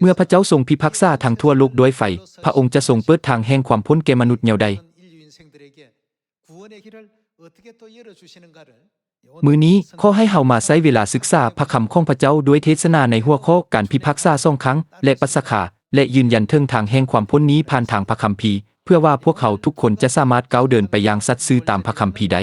ເມື່ອພະເຈົ້າຊົງພິພາກສາທັງທົ່ວໂລກດ້ວຍໄຟ, ພະອົງຈະຊົງເປີດທາງແຫ່ງຄວາມພົ້ນແກ່ມະນຸດແນວໃດ? ມື້ນີ້, ຂໍໃຫ້ເຮົາມາໃຊ້ເວລາສຶກສາພະຄຳຂອງພະເຈົ້າດ້ວຍເທດສະໜາໃນຫົວຂໍ້ການພິພາກສາສອງຄັ້ງ ແລະ ປັດສະຄາ, ແລະ ຢືນຢັນເຖິງທາງແຫ່ງຄວາມພົ້ນນີ້ຜ່ານທາງພະຄຳພີ, ເພື່ອວ່າພວກເຮົາທຸກຄົນຈະສາມາດກ້າວເດີນໄປຢ່າງສັດຊື່ຕາມພະຄຳພີໄດ້.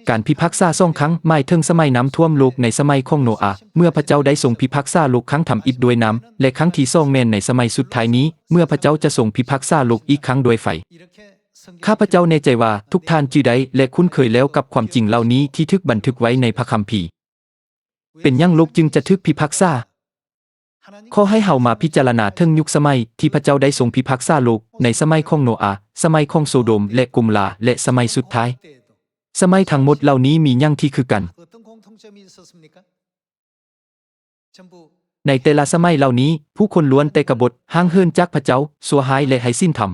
ການພິພາກສາສອງຄັ້ງໝາຍເຖິງສະໄໝນ້ຳຖ້ວມໂລກໃນສະໄໝຂອງໂນອາ, ເມື່ອພະເຈົ້າໄດ້ຊົງພິພາກສາໂລກຄັ້ງທຳອິດດ້ວຍນ້ຳ, ແລະ ຄັ້ງທີສອງແມ່ນໃນສະໄໝສຸດທ້າຍນີ້, ເມື່ອພະເຈົ້າຈະຊົງພິພາກສາໂລກອີກຄັ້ງດ້ວຍໄຟ. ຂ້າພະເຈົ້າແນ່ໃຈວ່າທຸກທ່ານຈື່ໄດ້ ແລະ ຄຸ້ນເຄີຍແລ້ວກັບຄວາມຈິງເຫຼົ່ານີ້ທີ່ຖືກບັນທຶກໄວ້ໃນພະຄຳພີ. ເປັນຫຍັງໂລກຈຶ່ງຈະຖືກພິພາກສາ? ຂໍໃຫ້ເຮົາມາພິຈາລະນາເຖິງຍຸກສະໄໝທີ່ພະເຈົ້າໄດ້ຊົງພິພາກສາໂລກ, ໃນສະໄໝຂອງໂນອາ, ສະໄໝຂອງໂຊໂດມ ແລະ ໂກໂມລາ, ແລະ ສະໄໝສຸດທ້າຍ. ສະໄໝທັງໝົດເຫຼົ່ານີ້ມີຫຍັງທີ່ຄືກັນ? ໃນແຕ່ລະສະໄໝເຫຼົ່ານີ້, ຜູ້ຄົນລ້ວນແຕ່ກະບົດ, ຫ່າງເຫີນຈາກພະເຈົ້າ, ຊົ່ວຮ້າຍ ແລະ ໄຮ້ສິນທຳ.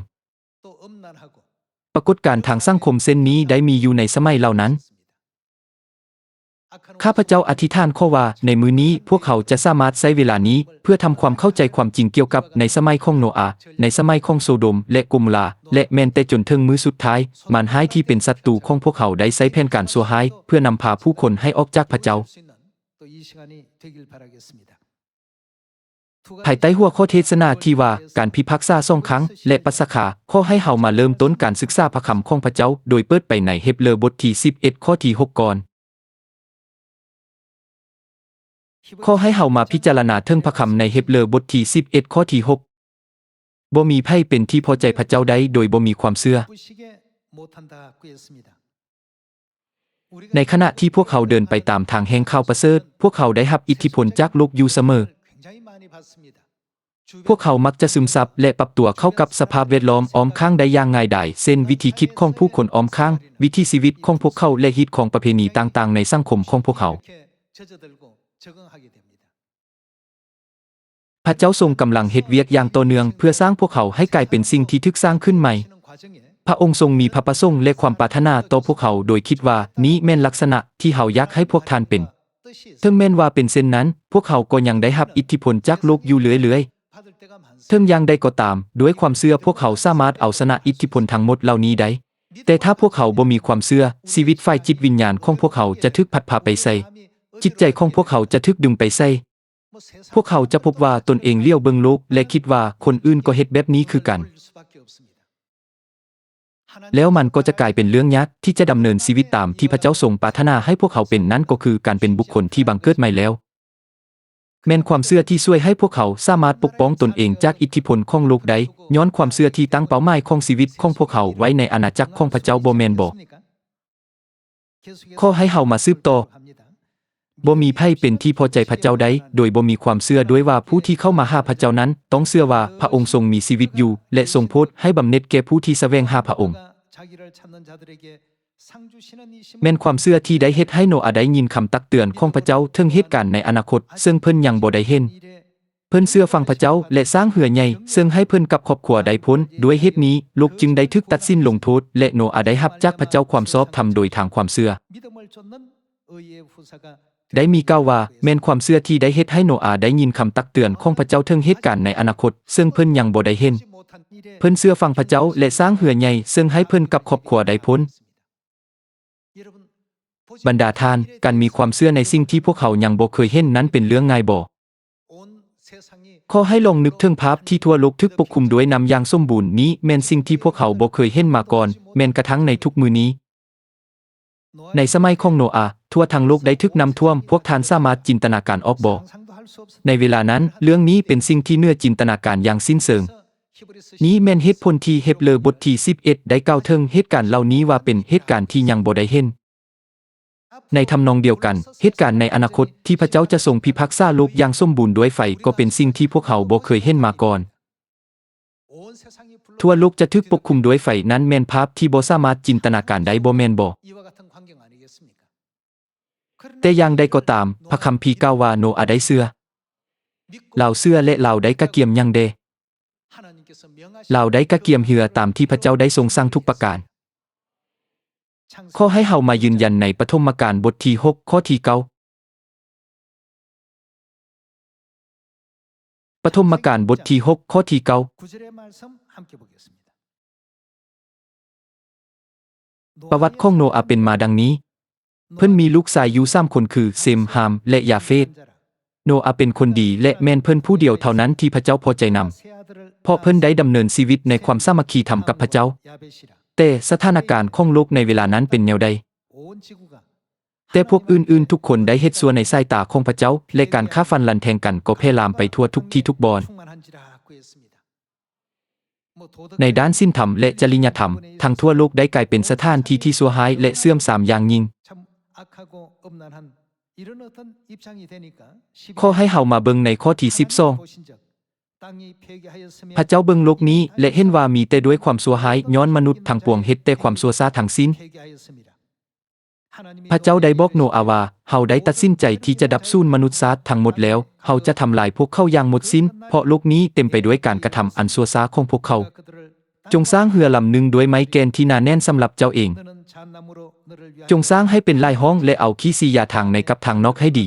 ປາກົດການທາງສັງຄົມເຊັ່ນນີ້ໄດ້ມີຢູ່ໃນສະໄໝເຫຼົ່ານັ້ນ. ຂ້າພະເຈົ້າອະທິຖານຂໍວ່າ ໃນມື້ນີ້ພວກເຮົາຈະສາມາດໃຊ້ເວລານີ້ເພື່ອທຳຄວາມເຂົ້າໃຈຄວາມຈິງກ່ຽວກັບໃນສະໄໝຂອງໂນອາ, ໃນສະໄໝຂອງໂຊໂດມ ແລະ ໂກໂມລາ, ແລະ ແມ່ນແຕ່ຈົນເຖິງມື້ສຸດທ້າຍ, ມານຮ້າຍທີ່ເປັນສັດຕູຂອງພວກເຮົາໄດ້ໃຊ້ແຜນການຊົ່ວຮ້າຍເພື່ອນຳພາຜູ້ຄົນໃຫ້ອອກຈາກພະເຈົ້າ. ພາຍໃຕ້ຫົວຂໍ້ເທດສະໜາທີ່ວ່າ ການພິພາກສາສອງຄັ້ງ ແລະ ປັດສະຄາ, ຂໍໃຫ້ເຮົາມາເລີ່ມຕົ້ນການສຶກສາພະຄຳຂອງພະເຈົ້າ ໂດຍເປີດໄປໃນເຮັບເຣີບົດທີສິບເອັດ ຂໍ້ທີຫົກກ່ອນ. ຂໍໃຫ້ເຮົາມາພິຈາລະນາເຖິງພະຄຳໃນເຮັບເຣີບົດທີສິບເອັດ ຂໍ້ທີຫົກ. ບໍ່ມີໃຜເປັນທີ່ພໍໃຈພະເຈົ້າໄດ້ໂດຍບໍ່ມີຄວາມເຊື່ອ. ໃນຂະນະທີ່ພວກເຮົາເດີນໄປຕາມທາງແຫ່ງຂ່າວປະເສີດ, ພວກເຮົາໄດ້ຮັບອິດທິພົນຈາກໂລກຢູ່ສະເໝີ. ພວກເຮົາມັກຈະຊຶມຊັບ ແລະ ປັບຕົວເຂົ້າກັບສະພາບແວດລ້ອມອ້ອມຂ້າງໄດ້ຢ່າງງ່າຍດາຍ, ເຊັ່ນ ວິທີຄິດຂອງຜູ້ຄົນອ້ອມຂ້າງ, ວິຖີຊີວິດຂອງພວກເຂົາ ແລະ ຮີດຄອງປະເພນີຕ່າງໆໃນສັງຄົມຂອງພວກເຮົາ. ພະເຈົ້າຊົງກຳລັງເຮັດວຽກຢ່າງຕໍ່ເນື່ອງເພື່ອສ້າງພວກເຮົາໃຫ້ກາຍເປັນສິ່ງທີ່ຖືກສ້າງຂຶ້ນໃໝ່. ພະອົງຊົງມີພະປະສົງ ແລະ ຄວາມປາດຖະໜາຕໍ່ພວກເຮົາ ໂດຍຄິດວ່ານີ້ແມ່ນລັກສະນະທີ່ເຮົາຢາກໃຫ້ພວກທ່ານເປັນ. ເຖິງແມ່ນວ່າເປັນເຊັ່ນນັ້ນ, ພວກເຮົາກໍຍັງໄດ້ຮັບອິດທິພົນຈາກໂລກຢູ່ເລື້ອຍໆ. ເຖິງຢ່າງໃດກໍຕາມ, ດ້ວຍຄວາມເຊື່ອພວກເຮົາສາມາດເອົາຊະນະອິດທິພົນທັງໝົດເຫຼົ່ານີ້ໄດ້. ແຕ່ຖ້າພວກເຮົາບໍ່ມີຄວາມເຊື່ອ, ຊີວິດຝ່າຍຈິດວິນຍານຂອງພວກເຮົາຈະຖືກພັດພາໄປໃສ? ຈິດໃຈຂອງພວກເຮົາຈະຖືກດຶງໄປໃສ? ພວກເຮົາຈະພົບວ່າຕົນເອງຫຼຽວເບິ່ງໂລກ ແລະ ຄິດວ່າຄົນອື່ນກໍເຮັດແບບນີ້ຄືກັນ. ແລ້ວມັນກໍຈະກາຍເປັນເລື່ອງຍາກທີ່ຈະດຳເນີນຊີວິດຕາມທີ່ພະເຈົ້າຊົງປາດຖະໜາໃຫ້ພວກເຮົາເປັນ, ນັ້ນກໍຄືການເປັນບຸກຄົນທີ່ບັງເກີດໃໝ່ແລ້ວ. ແມ່ນຄວາມເຊື່ອທີ່ຊ່ວຍໃຫ້ພວກເຮົາສາມາດປົກປ້ອງຕົນເອງຈາກອິດທິພົນຂອງໂລກໄດ້, ຍ້ອນຄວາມເຊື່ອທີ່ຕັ້ງເປົ້າໝາຍຂອງຊີວິດຂອງພວກເຮົາໄວ້ໃນອານາຈັກຂອງພະເຈົ້າ, ບໍ່ແມ່ນບໍ? ຂໍໃຫ້ເຮົາມາສືບຕໍ່. ບໍ່ມີໃຜເປັນທີ່ພໍໃຈພະເຈົ້າໄດ້ ໂດຍບໍ່ມີຄວາມເຊື່ອດ້ວຍວ່າຜູ້ທີ່ເຂົ້າມາຫາພະເຈົ້ານັ້ນຕ້ອງເຊື່ອວ່າພະອົງຊົງມີຊີວິດຢູ່ ແລະ ຊົງໂຜດໃຫ້ບຳເນັດແກ່ຜູ້ທີ່ສະແຫວງຫາພະອົງ. ແມ່ນຄວາມເຊື່ອທີ່ໄດ້ເຮັດໃຫ້ໂນອາໄດ້ຍິນຄຳຕັກເຕືອນຂອງພະເຈົ້າເຖິງເຫດການໃນອະນາຄົດ ເຊິ່ງເພິ່ນຍັງບໍ່ໄດ້ເຫັນ. ເພິ່ນເຊື່ອຟັງພະເຈົ້າ ແລະ ສ້າງເຮືອໃຫຍ່ ເຊິ່ງໃຫ້ເພິ່ນກັບຄອບຄົວໄດ້ພົ້ນ. ດ້ວຍເຫດນີ້, ໂລກຈຶ່ງໄດ້ຖືກຕັດສິນລົງໂທດ ແລະ ໂນອາໄດ້ຮັບຈາກພະເຈົ້າຄວາມຊອບທຳໂດຍທາງຄວາມເຊື່ອ. ໄດ້ມີກ່າວວ່າ, ແມ່ນຄວາມເຊື່ອທີ່ໄດ້ເຮັດໃຫ້ໂນອາໄດ້ຍິນຄຳຕັກເຕືອນຂອງພະເຈົ້າເຖິງເຫດການໃນອະນາຄົດ ເຊິ່ງເພິ່ນຍັງບໍ່ໄດ້ເຫັນ. ເພິ່ນເຊື່ອຟັງພະເຈົ້າ ແລະ ສ້າງເຮືອໃຫຍ່ ເຊິ່ງໃຫ້ເພິ່ນກັບຄອບຄົວໄດ້ພົ້ນ. ບັນດາທ່ານ, ການມີຄວາມເຊື່ອໃນສິ່ງທີ່ພວກເຮົາຍັງບໍ່ເຄີຍເຫັນນັ້ນເປັນເລື່ອງງ່າຍບໍ? ຂໍໃຫ້ລອງນຶກເຖິງພາບທີ່ທົ່ວໂລກຖືກປົກຄຸມດ້ວຍນ້ຳຢ່າງສົມບູນ, ນີ້ແມ່ນສິ່ງທີ່ພວກເຮົາບໍ່ເຄີຍເຫັນມາກ່ອນ, ແມ່ນກະທັ່ງໃນທຸກມື້ນີ້. ໃນສະໄໝຂອງໂນອາ, ທົ່ວທັງໂລກໄດ້ຖືກນ້ຳຖ້ວມ, ພວກທ່ານສາມາດຈິນຕະນາການອອກບໍ່? ໃນເວລານັ້ນ, ເລື່ອງນີ້ເປັນສິ່ງທີ່ເໜືອຈິນຕະນາການຢ່າງສິ້ນເຊີງ. ນີ້ແມ່ນເຫດຜົນທີ່ເຮັບເລີບົດທີສິບເອັດໄດ້ກ່າວເຖິງເຫດການເຫຼົ່ານີ້ວ່າເປັນເຫດການທີ່ຍັງບໍ່ໄດ້ເຫັນ. ໃນທຳນອງດຽວກັນ, ເຫດການໃນອະນາຄົດທີ່ພະເຈົ້າຈະຊົງພິພາກສາໂລກຢ່າງສົມບູນດ້ວຍໄຟກໍເປັນສິ່ງທີ່ພວກເຮົາບໍ່ເຄີຍເຫັນມາກ່ອນ. ທົ່ວໂລກຈະຖືກປົກຄຸມດ້ວຍໄຟ, ນັ້ນແມ່ນພາບທີ່ບໍ່ສາມາດຈິນຕະນາການໄດ້, ບໍ່ແມ່ນບໍ? ແຕ່ຢ່າງໃດກໍຕາມ, ພະຄຳພີກ່າວວ່າໂນອາໄດ້ເຊື່ອ. ລາວເຊື່ອ ແລະ ລາວໄດ້ກະກຽມຫຍັງແດ່? ລາວໄດ້ກະກຽມເຮືອຕາມທີ່ພະເຈົ້າໄດ້ຊົງສັ່ງທຸກປະການ. ຂໍໃຫ້ເຮົາມາຢືນຢັນໃນປະຖົມມະການບົດທີຫົກ ຂໍ້ທີເກົ້າ. ປະຖົມມະການບົດທີຫົກ ຂໍ້ທີເກົ້າ. ປະຫວັດຂອງໂນອາເປັນມາດັ່ງນີ້. ເພິ່ນມີລູກຊາຍຢູ່ສາມຄົນຄື ເຊມ, ຮາມ ແລະ ຢາເຟດ. ໂນອາເປັນຄົນດີ ແລະ ແມ່ນເພິ່ນຜູ້ດຽວເທົ່ານັ້ນທີ່ພະເຈົ້າພໍໃຈນຳ, ເພາະເພິ່ນໄດ້ດຳເນີນຊີວິດໃນຄວາມສາມັກຄີທຳກັບພະເຈົ້າ. ແຕ່ສະຖານະການຂອງໂລກໃນເວລານັ້ນເປັນແນວໃດ? ແຕ່ພວກອື່ນໆທຸກຄົນໄດ້ເຮັດຊົ່ວໃນສາຍຕາຂອງພະເຈົ້າ, ແລະ ການຂ້າຟັນລັນແທງກັນກໍແຜ່ລາມໄປທົ່ວທຸກທີ່ທຸກບ່ອນ. ໃນດ້ານສິນທຳ ແລະ ຈະລິຍະທຳ, ທັງທົ່ວໂລກໄດ້ກາຍເປັນສະຖານທີ່ທີ່ຊົ່ວຮ້າຍ ແລະ ເສື່ອມຊາມຢ່າງຍິ່ງ. ຂໍໃຫ້ເຮົາມາເບິ່ງໃນຂໍ້ທີສິບສອງ. ພະເຈົ້າເບິ່ງໂລກນີ້ ແລະ ເຫັນວ່າມີແຕ່ດ້ວຍຄວາມຊົ່ວຮ້າຍ, ຍ້ອນມະນຸດທັງປວງເຮັດແຕ່ຄວາມຊົ່ວຊ້າທັງສິ້ນ. ພະເຈົ້າໄດ້ບອກໂນອາວ່າ, ເຮົາໄດ້ຕັດສິນໃຈທີ່ຈະດັບສູນມະນຸດຊາດທັງໝົດແລ້ວ, ເຮົາຈະທຳລາຍພວກເຂົາຢ່າງໝົດສິ້ນ, ເພາະໂລກນີ້ເຕັມໄປດ້ວຍການກະທຳອັນຊົ່ວຊ້າຂອງພວກເຂົາ. ຈົ່ງສ້າງເຮືອລຳໜຶ່ງດ້ວຍໄມ້ແກ່ນທີ່ໜາແໜ້ນສຳລັບເຈົ້າເອງ. ຈົ່ງສ້າງໃຫ້ເປັນຫຼາຍຫ້ອງ ແລະ ເອົາຂີ້ສີຢາທາງໃນກັບທາງນອກໃຫ້ດີ.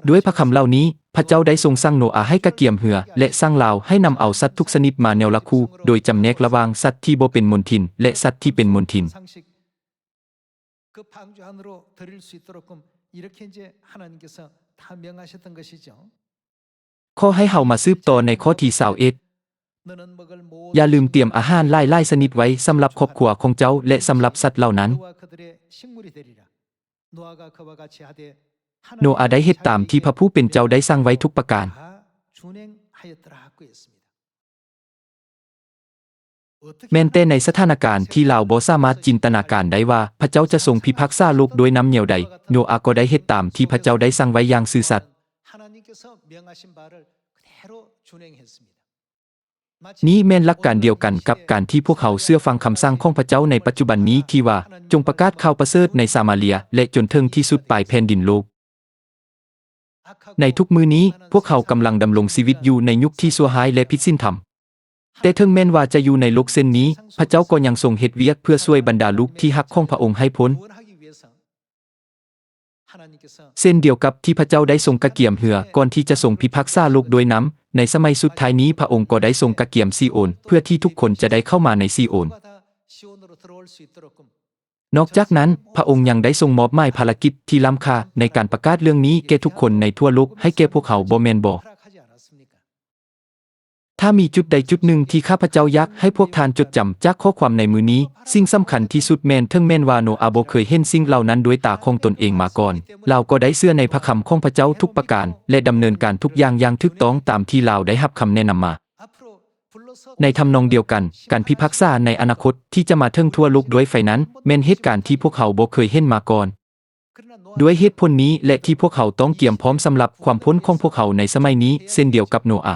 ດ້ວຍພະຄຳເຫຼົ່ານີ້, ພະເຈົ້າໄດ້ຊົງສັ່ງໂນອາໃຫ້ກະກຽມເຮືອ ແລະ ສັ່ງລາວໃຫ້ນຳເອົາສັດທຸກຊະນິດມາແນວລະຄູ່, ໂດຍຈຳແນກລະຫວ່າງສັດທີ່ບໍ່ເປັນມົນທິນ ແລະ ສັດທີ່ເປັນມົນທິນ.ຂໍໃຫ້ເຮົາມາສືບຕໍ່ໃນຂໍ້ທີຊາວເອັດ. ຢ່າລືມຕຽມອາຫານຫຼາຍໆຊະນິດໄວ້ສຳລັບຄອບຄົວຂອງເຈົ້າ ແລະ ສຳລັບສັດເຫຼົ່ານັ້ນ. ໂນອາໄດ້ເຮັດຕາມທີ່ພະຜູ້ເປັນເຈົ້າໄດ້ສັ່ງໄວ້ທຸກປະການ. ແມ່ນແຕ່ໃນສະຖານະການທີ່ລາວບໍ່ສາມາດຈິນຕະນາການໄດ້ວ່າພະເຈົ້າຈະຊົງພິພາກສາໂລກດ້ວຍນ້ຳແນວໃດ, ໂນອາກໍໄດ້ເຮັດຕາມທີ່ພະເຈົ້າໄດ້ສັ່ງໄວ້ຢ່າງຊື່ສັດ. ນີ້ແມ່ນຫຼັກການດຽວກັນກັບການທີ່ພວກເຮົາເຊື່ອຟັງຄຳສັ່ງຂອງພະເຈົ້າໃນປັດຈຸບັນນີ້ທີ່ວ່າ, ຈົ່ງປະກາດຂ່າວປະເສີດໃນສາມາເລຍ ແລະ ຈົນເຖິງທີ່ສຸດປາຍແຜ່ນດິນໂລກ. ໃນທຸກມື້ນີ້, ພວກເຮົາກຳລັງດຳລົງຊີວິດຢູ່ໃນຍຸກທີ່ຊົ່ວຮ້າຍ ແລະ ຜິດສິນທຳ. ແຕ່ເຖິງແມ່ນວ່າຈະຢູ່ໃນໂລກເຊັ່ນນີ້, ພະເຈົ້າກໍຍັງຊົງເຮັດວຽກເພື່ອຊ່ວຍບັນດາລູກທີ່ຮັກຂອງພະອົງໃຫ້ພົ້ນ. ເຊັ່ນດຽວກັບທີ່ພະເຈົ້າໄດ້ຊົງກະກຽມເຮືອກ່ອນທີ່ຈະຊົງພິພາກສາໂລກດ້ວຍນ້ຳ, ໃນສະໄໝສຸດທ້າຍນີ້ພະອົງກໍໄດ້ຊົງກະກຽມຊີໂອນ ເພື່ອທີ່ທຸກຄົນຈະໄດ້ເຂົ້າມາໃນຊີໂອນ. ນອກຈາກນັ້ນ, ພະອົງຍັງໄດ້ຊົງມອບໝາຍພາລະກິດທີ່ລ້ຳຄ່າໃນການປະກາດເລື່ອງນີ້ແກ່ທຸກຄົນໃນທົ່ວໂລກໃຫ້ແກ່ພວກເຮົາ, ບໍ່ແມ່ນບໍ? ຖ້າມີຈຸດໃດຈຸດໜຶ່ງທີ່ຂ້າພະເຈົ້າຢາກໃຫ້ພວກທ່ານຈົດຈຳຈາກຂໍ້ຄວາມໃນມື້ນີ້, ສິ່ງສຳຄັນທີ່ສຸດແມ່ນ, ເຖິງແມ່ນວ່າໂນອາບໍ່ເຄີຍເຫັນສິ່ງເຫຼົ່ານັ້ນດ້ວຍຕາຂອງຕົນເອງມາກ່ອນ, ລາວກໍໄດ້ເຊື່ອໃນພະຄຳຂອງພະເຈົ້າທຸກປະການ ແລະ ດຳເນີນການທຸກຢ່າງຢ່າງຖືກຕ້ອງຕາມທີ່ລາວໄດ້ຮັບຄຳແນະນຳມາ. ໃນທຳນອງດຽວກັນ, ການພິພາກສາໃນອະນາຄົດທີ່ຈະມາເຖິງທົ່ວໂລກດ້ວຍໄຟນັ້ນ ແມ່ນເຫດການທີ່ພວກເຮົາບໍ່ເຄີຍເຫັນມາກ່ອນ. ດ້ວຍເຫດຜົນນີ້ແຫຼະທີ່ພວກເຮົາຕ້ອງກຽມພ້ອມສຳລັບຄວາມພົ້ນຂອງພວກເຮົາໃນສະໄໝນີ້ເຊັ່ນດຽວກັບໂນອາ.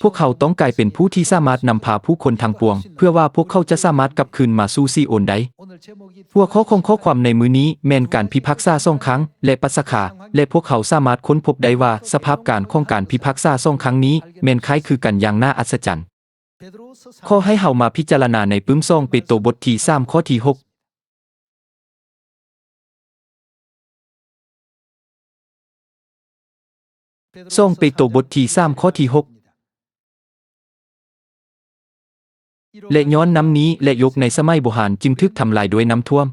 ພວກເຮົາຕ້ອງກາຍເປັນຜູ້ທີ່ສາມາດນຳພາຜູ້ຄົນທັງປວງ ເພື່ອວ່າພວກເຂົາຈະສາມາດກັບຄືນມາສູ່ຊີໂອນໄດ້. ຫົວຂໍ້ຂອງຂໍ້ຄວາມໃນມື້ນີ້ແມ່ນການພິພາກສາສອງຄັ້ງ ແລະ ປັດສະຄາ, ແລະ ພວກເຮົາສາມາດຄົ້ນພົບໄດ້ວ່າສະພາບການຂອງການພິພາກສາສອງຄັ້ງນີ້ແມ່ນຄ້າຍຄືກັນຢ່າງໜ້າອັດສະຈັນ. ຂໍໃຫ້ເຮົາມາພິຈາລະນາໃນປຶ້ມ ສອງ ເປໂຕ ບົດທີສາມ ຂໍ້ທີຫົກ. ສອງ ເປໂຕ ບົດທີສາມ ຂໍ້ທີຫົກ. ແລະ ຍ້ອນນ້ຳນີ ແລະ ຍົກໃນສະໄໝບູຮານຈຶ່ງຖືກທຳລາຍດ້ວຍນ້ຳຖ້ວມ.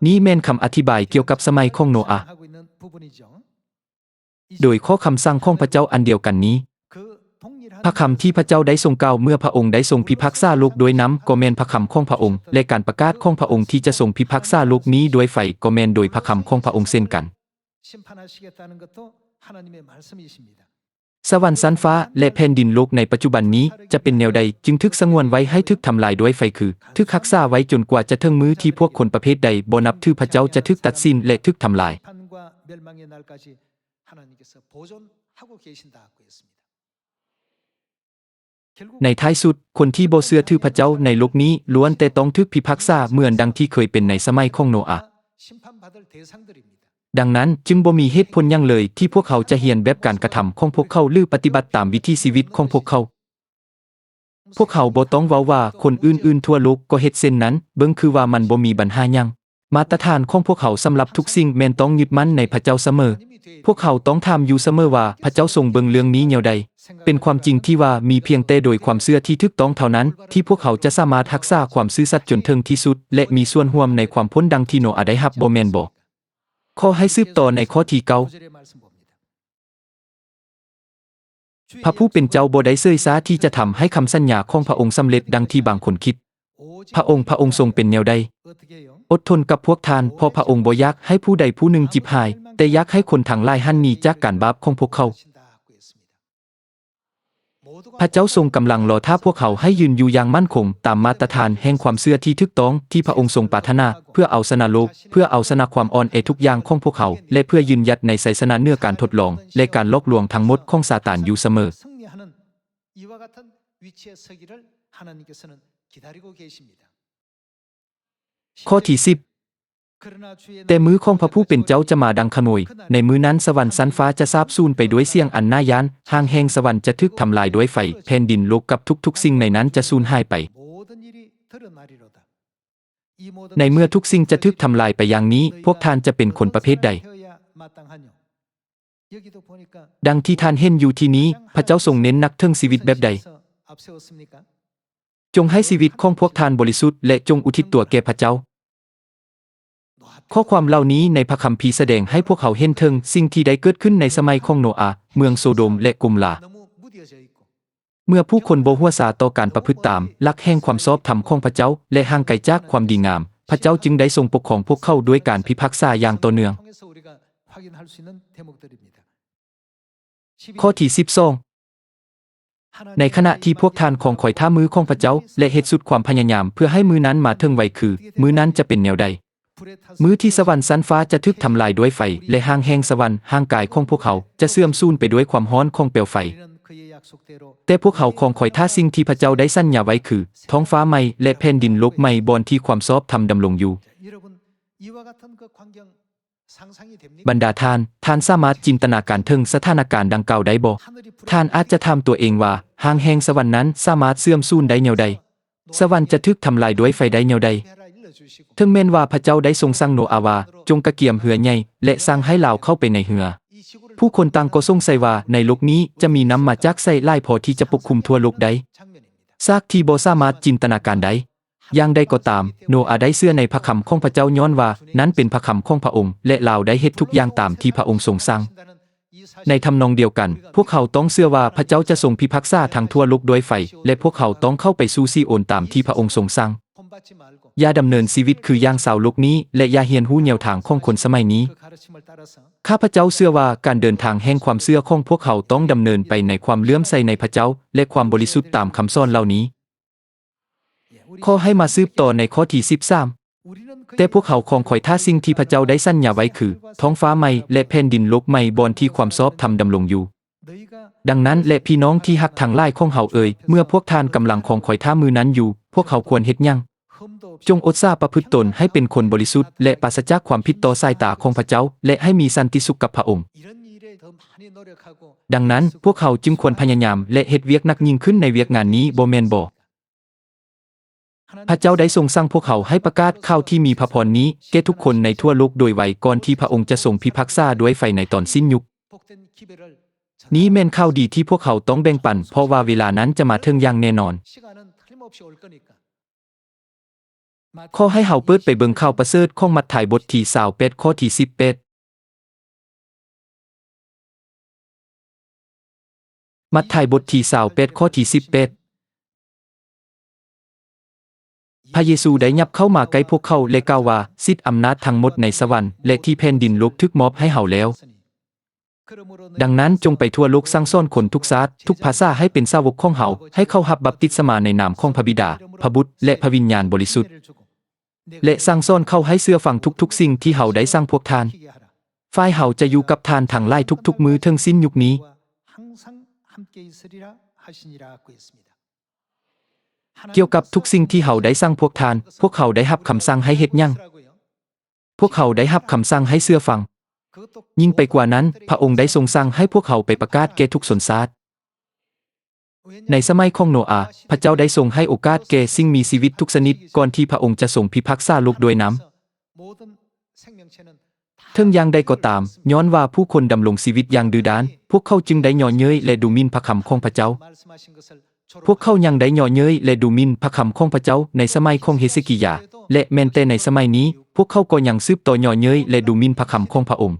ນີ້ແມ່ນຄຳອະທິບາຍກ່ຽວກັບສະໄໝຂອງໂນອາ. ໂດຍຂໍ້ຄຳສັ່ງຂອງພະເຈົ້າອັນດຽວກັນນີ້. ພະຄຳທີ່ພະເຈົ້າໄດ້ຊົງກ່າວເມື່ອພະອົງໄດ້ຊົງພິພາກສາໂລກດ້ວຍນ້ຳ ກໍແມ່ນພະຄຳຂອງພະອົງ, ແລະ ການປະກາດຂອງພະອົງທີ່ຈະຊົງພິພາກສາໂລກນີ້ດ້ວຍໄຟ ກໍແມ່ນໂດຍພະຄຳຂອງພະອົງເຊັ່ນກັນ. ສະຫວັນຊັ້ນຟ້າ ແລະ ແຜ່ນດິນໂລກໃນປັດຈຸບັນນີ້ຈະເປັນແນວໃດຈຶ່ງຖືກສະຫງວນໄວ້ໃຫ້ຖືກທຳລາຍດ້ວຍໄຟ ຄື ຖືກຮັກສາໄວ້ຈົນກວ່າຈະເຖິງມື້ທີ່ພວກຄົນປະເພດໃດບໍ່ນັບຖືພະເຈົ້າຈະຖືກຕັດສິນ ແລະ ຖືກທຳລາຍ. ໃນທ້າຍສຸດ, ຄົນທີ່ບໍ່ເຊື່ອຖືພະເຈົ້າໃນໂລກນີ້ລ້ວນແຕ່ຕ້ອງຖືກພິພາກສາເໝືອນດັ່ງທີ່ເຄີຍເປັນໃນສະໄໝຂອງໂນອາ. ດັ່ງນັ້ນຈຶ່ງບໍ່ມີເຫດຜົນຫຍັງເລີຍທີ່ພວກເຮົາຈະຮຽນແບບການກະທຳຂອງພວກເຂົາ ຫຼື ປະຕິບັດຕາມວິຖີຊີວິດຂອງພວກເຂົາ. ພວກເຮົາບໍ່ຕ້ອງເວົ້າວ່າຄົນອື່ນໆທົ່ວໂລກກໍເຮັດເຊັ່ນນັ້ນ, ເບິ່ງຄືວ່າມັນບໍ່ມີບັນຫາຫຍັງ. ມາດຕະຖານຂອງພວກເຮົາສຳລັບທຸກສິ່ງແມ່ນຕ້ອງຍຶດໝັ້ນໃນພະເຈົ້າສະເໝີ. ພວກເຮົາຕ້ອງຖາມຢູ່ສະເໝີວ່າ ພະເຈົ້າຊົງເບິ່ງເລື່ອງນີ້ແນວໃດ? ເປັນຄວາມຈິງທີ່ວ່າມີພຽງແຕ່ໂດຍຄວາມເຊື່ອທີ່ຖືກຕ້ອງເທົ່ານັ້ນ ທີ່ພວກເຮົາຈະສາມາດຮັກສາຄວາມຊື່ສັດຈົນເຖິງທີ່ສຸດ ແລະ ມີສ່ວນຮ່ວມໃນຄວາມພົ້ນດັ່ງທີ່ໂນອາໄດ້ຮັບ, ບໍ່ແມ່ນບໍ? ຂໍໃຫ້ສືບຕໍ່ໃນຂໍ້ທີເກົ້າ. ພະຜູ້ເປັນເຈົ້າບໍ່ໄດ້ເສີຍຊ້າທີ່ຈະທຳໃຫ້ຄຳສັນຍາຂອງພະອົງສຳເລັດດັ່ງທີ່ບາງຄົນຄິດ. ພະອົງ, ພະອົງຊົງເປັນແນວໃດ? ອົດທົນກັບພວກທ່ານ, ເພາະພະອົງບໍ່ຢາກໃຫ້ຜູ້ໃດຜູ້ໜຶ່ງຈິບຫາຍ, ແຕ່ຢາກໃຫ້ຄົນທັງຫຼາຍຫັນໜີຈາກການບາບຂອງພວກເຂົາ. ພະເຈົ້າຊົງກຳລັງລໍຖ້າພວກເຮົາໃຫ້ຢືນຢູ່ຢ່າງໝັ້ນຄົງຕາມມາດຕະຖານແຫ່ງຄວາມເຊື່ອທີ່ຖືກຕ້ອງທີ່ພະອົງຊົງປາດຖະໜາ, ເພື່ອເອົາຊະນະໂລກ, ເພື່ອເອົາຊະນະຄວາມອ່ອນແອທຸກຢ່າງຂອງພວກເຮົາ ແລະ ເພື່ອຢືນຢັດໃນໄຊຊະນະເໜືອການທົດລອງ ແລະ ການຫຼອກລວງທັງໝົດຂອງຊາຕານຢູ່ສະເໝີ. ຂໍ້ທີສິບ. ແຕ່ມືຂອງພະຜູ້ເປັນເຈົ້າຈະມາດັ່ງຂະໂມຍ, ໃນມື້ນັ້ນສະຫວັນຊັ້ນຟ້າຈະສາບສູນໄປດ້ວຍສຽງອັນໜ້າຢ້ານ, ຮ່າງແຫ່ງສະຫວັນຈະຖືກທຳລາຍດ້ວຍໄຟ, ແຜ່ນດິນໂລກກັບທຸກໆສິ່ງໃນນັ້ນຈະສູນຫາຍໄປ. ໃນເມື່ອທຸກສິ່ງຈະຖືກທຳລາຍໄປຢ່າງນີ້, ພວກທ່ານຈະເປັນຄົນປະເພດໃດ? ດັ່ງທີ່ທ່ານເຫັນຢູ່ທີ່ນີ້, ພະເຈົ້າຊົງເນັ້ນໜັກເຖິງຊີວິດແບບໃດ? ຈົ່ງໃຫ້ຊີວິດຂອງພວກທ່ານບໍລິສຸດ ແລະ ຈົ່ງອຸທິດຕົວແກ່ພະເຈົ້າ. ຂໍ້ຄວາມເຫຼົ່ານີ້ໃນພະຄຳພີສະແດງໃຫ້ພວກເຮົາເຫັນເຖິງສິ່ງທີ່ໄດ້ເກີດຂຶ້ນໃນສະໄໝຂອງໂນອາ, ເມືອງໂຊໂດມ ແລະ ໂກໂມລາ. ເມື່ອຜູ້ຄົນບໍ່ຫົວຊາຕໍ່ການປະພຶດຕາມຫຼັກແຫ່ງຄວາມຊອບທຳຂອງພະເຈົ້າ ແລະ ຫ່າງໄກຈາກຄວາມດີງາມ, ພະເຈົ້າຈຶ່ງໄດ້ຊົງປົກຄອງພວກເຂົາດ້ວຍການພິພາກສາຢ່າງຕໍ່ເນື່ອງ. ຂໍ້ທີສິບສອງ. ໃນຂະນະທີ່ພວກທ່ານຄອງຄອຍຖ້າມື້ຂອງພະເຈົ້າ ແລະ ເຮັດສຸດຄວາມພະຍາຍາມເພື່ອໃຫ້ມື້ນັ້ນມາເຖິງໄວ, ຄື ມື້ນັ້ນຈະເປັນແນວໃດ? ມື້ທີ່ສະຫວັນຊັ້ນຟ້າຈະຖືກທຳລາຍດ້ວຍໄຟ ແລະ ຮ່າງແຫ່ງສະຫວັນ, ຮ່າງກາຍຂອງພວກເຮົາ ຈະເສື່ອມສູນໄປດ້ວຍຄວາມຮ້ອນຂອງເປວໄຟ. ແຕ່ພວກເຮົາຄອງຄອຍຖ້າສິ່ງທີ່ພະເຈົ້າໄດ້ສັນຍາໄວ້, ຄື ທ້ອງຟ້າໃໝ່ ແລະ ແຜ່ນດິນໂລກໃໝ່ ບ່ອນທີ່ຄວາມຊອບທຳດຳລົງຢູ່. ບັນດາທ່ານ, ທ່ານສາມາດຈິນຕະນາການເຖິງສະຖານະການດັ່ງກ່າວໄດ້ບໍ່? ທ່ານອາດຈະຖາມຕົວເອງວ່າ, ຮ່າງແຫ່ງສະຫວັນນັ້ນສາມາດເສື່ອມສູນໄດ້ແນວໃດ? ສະຫວັນຈະຖືກທຳລາຍດ້ວຍໄຟໄດ້ແນວໃດ? ເຖິງແມ່ນວ່າພະເຈົ້າໄດ້ຊົງສັ່ງໂນອາວ່າ, ຈົ່ງກະກຽມເຮືອໃຫຍ່ ແລະ ສັ່ງໃຫ້ລາວເຂົ້າໄປໃນເຮືອ. ຜູ້ຄົນຕ່າງກໍສົງໄສວ່າໃນໂລກນີ້ຈະມີນ້ຳມາຈາກໃສຫຼາຍພໍທີ່ຈະປົກຄຸມທົ່ວໂລກໄດ້. ສາກທີ່ບໍ່ສາມາດຈິນຕະນາການໄດ້. ຢ່າງໃດກໍຕາມ, ໂນອາໄດ້ເຊື່ອໃນພະຄຳຂອງພະເຈົ້າຍ້ອນວ່ານັ້ນເປັນພະຄຳຂອງພະອົງ ແລະ ລາວໄດ້ເຮັດທຸກຢ່າງຕາມທີ່ພະອົງຊົງສັ່ງ. ໃນທຳນອງດຽວກັນ, ພວກເຮົາຕ້ອງເຊື່ອວ່າພະເຈົ້າຈະຊົງພິພາກສາທັງທົ່ວໂລກດ້ວຍໄຟ ແລະ ພວກເຮົາຕ້ອງເຂົ້າໄປສູ່ຊີໂອນຕາມທີ່ພະອົງຊົງສັ່ງ. ຢ່າດຳເນີນຊີວິດຄືຢ່າງຊາວໂລກນີ້ ແລະ ຢ່າຮຽນຮູ້ແນວທາງຂອງຄົນສະໄໝນີ້. ຂ້າພະເຈົ້າເຊື່ອວ່າການເດີນທາງແຫ່ງຄວາມເຊື່ອຂອງພວກເຮົາຕ້ອງດຳເນີນໄປໃນຄວາມເຫຼື້ອມໃສໃນພະເຈົ້າ ແລະ ຄວາມບໍລິສຸດຕາມຄຳສອນເຫຼົ່ານີ້. ຂໍໃຫ້ມາສືບຕໍ່ໃນຂໍ້ທີສິບສາມ. ແຕ່ພວກເຮົາຄອງຄອຍຖ້າສິ່ງທີ່ພະເຈົ້າໄດ້ສັນຍາໄວ້ ຄື ທ້ອງຟ້າໃໝ່ ແລະ ແຜ່ນດິນໂລກໃໝ່ ບ່ອນທີ່ຄວາມຊອບທຳດຳລົງຢູ່. ດັ່ງນັ້ນແລະ ພີ່ນ້ອງທີ່ຮັກທັງຫຼາຍຂອງເຮົາເອີຍ, ເມື່ອພວກທ່ານກຳລັງຄອງຄອຍຖ້າມື້ນັ້ນຢູ່, ພວກເຮົາຄວນເຮັດຫຍັງ? ຈົ່ງອົດສາປະພຶດຕົນໃຫ້ເປັນຄົນບໍລິສຸດ ແລະ ປາສະຈາກຄວາມຜິດຕໍ່ສາຍຕາຂອງພະເຈົ້າ ແລະ ໃຫ້ມີສັນຕິສຸກກັບພະອົງ. ດັ່ງນັ້ນ, ພວກເຮົາຈຶ່ງຄວນພະຍາຍາມ ແລະ ເຮັດວຽກໜັກຍິ່ງຂຶ້ນໃນວຽກງານນີ້, ບໍ່ແມ່ນບໍ? ພະເຈົ້າໄດ້ຊົງສັ່ງພວກເຮົາໃຫ້ປະກາດຂ່າວທີ່ມີພະພອນນີ້ແກ່ທຸກຄົນໃນທົ່ວໂລກໂດຍໄວ ກ່ອນທີ່ພະອົງຈະຊົງພິພາກສາດ້ວຍໄຟໃນຕອນສິ້ນຍຸກ. ນີ້ແມ່ນຂ່າວດີທີ່ພວກເຮົາຕ້ອງແບ່ງປັນ, ເພາະວ່າເວລານັ້ນຈະມາເຖິງຢ່າງແນ່ນອນ. ຂໍໃຫ້ເຮົາເປີດໄປເບິ່ງຂ່າວປະເສີດຂອງມັດທາຍບົດທີຊາວແປດ ຂໍ້ທີສິບແປດ. ມັດທາຍບົດທີຊາວແປດ ຂໍ້ທີສິບແປດ. ພະເຢຊູໄດ້ຫຍັບເຂົ້າມາໃກ້ພວກເຂົາ ແລະ ກ່າວວ່າ, ສິດອຳນາດທັງໝົດໃນສະຫວັນ ແລະ ທີ່ແຜ່ນດິນໂລກຖືກມອບໃຫ້ເຮົາແລ້ວ. ດັ່ງນັ້ນ, ຈົ່ງໄປທົ່ວໂລກ, ສັ່ງສອນຄົນທຸກຊາດ, ທຸກພາສາໃຫ້ເປັນສາວົກຂອງເຮົາ, ໃຫ້ເຂົາຮັບບັບຕິດສະມາໃນນາມຂອງພະບິດາ, ພະບຸດ ແລະ ພະວິນຍານບໍລິສຸດ. ແລະ ສັ່ງສອນເຂົາໃຫ້ເຊື່ອຟັງທຸກໆສິ່ງທີ່ເຮົາໄດ້ສັ່ງພວກທ່ານ. ຝ່າຍເຮົາຈະຢູ່ກັບທ່ານທັງຫຼາຍທຸກໆມື້ເຖິງສິ້ນຍຸກນີ້. ກ່ຽວກັບທຸກສິ່ງທີ່ເຮົາໄດ້ສັ່ງພວກທ່ານ, ພວກເຂົາໄດ້ຮັບຄຳສັ່ງໃຫ້ເຮັດຫຍັງ? ພວກເຂົາໄດ້ຮັບຄຳສັ່ງໃຫ້ເຊື່ອຟັງ. ຍິ່ງໄປກວ່ານັ້ນ, ພະອົງໄດ້ຊົງສັ່ງໃຫ້ພວກເຮົາໄປປະກາດແກ່ທຸກຊົນຊາດ. ໃນສະໄໝຂອງໂນອາ, ພະເຈົ້າໄດ້ຊົງໃຫ້ໂອກາດແກ່ສິ່ງມີຊີວິດທຸກຊະນິດ ກ່ອນທີ່ພະອົງຈະຊົງພິພາກສາໂລກດ້ວຍນ້ຳ. ເຖິງຢ່າງໃດກໍຕາມ, ຍ້ອນວ່າຜູ້ຄົນດຳລົງຊີວິດຢ່າງດື້ດ້ານ, ພວກເຂົາຈຶ່ງໄດ້ເຍາະເຍີ້ຍ ແລະ ດູໝິ່ນພະຄຳຂອງພະເຈົ້າ. ພວກເຂົາຍັງໄດ້ເຍາະເຍີ້ຍ ແລະ ດູໝິ່ນພະຄຳຂອງພະເຈົ້າໃນສະໄໝຂອງເຮເຊກີຢາ, ແລະ ແມ່ນແຕ່ໃນສະໄໝນີ້, ພວກເຂົາກໍຍັງສືບຕໍ່ເຍາະເຍີ້ຍ ແລະ ດູໝິ່ນພະຄຳຂອງພະອົງ.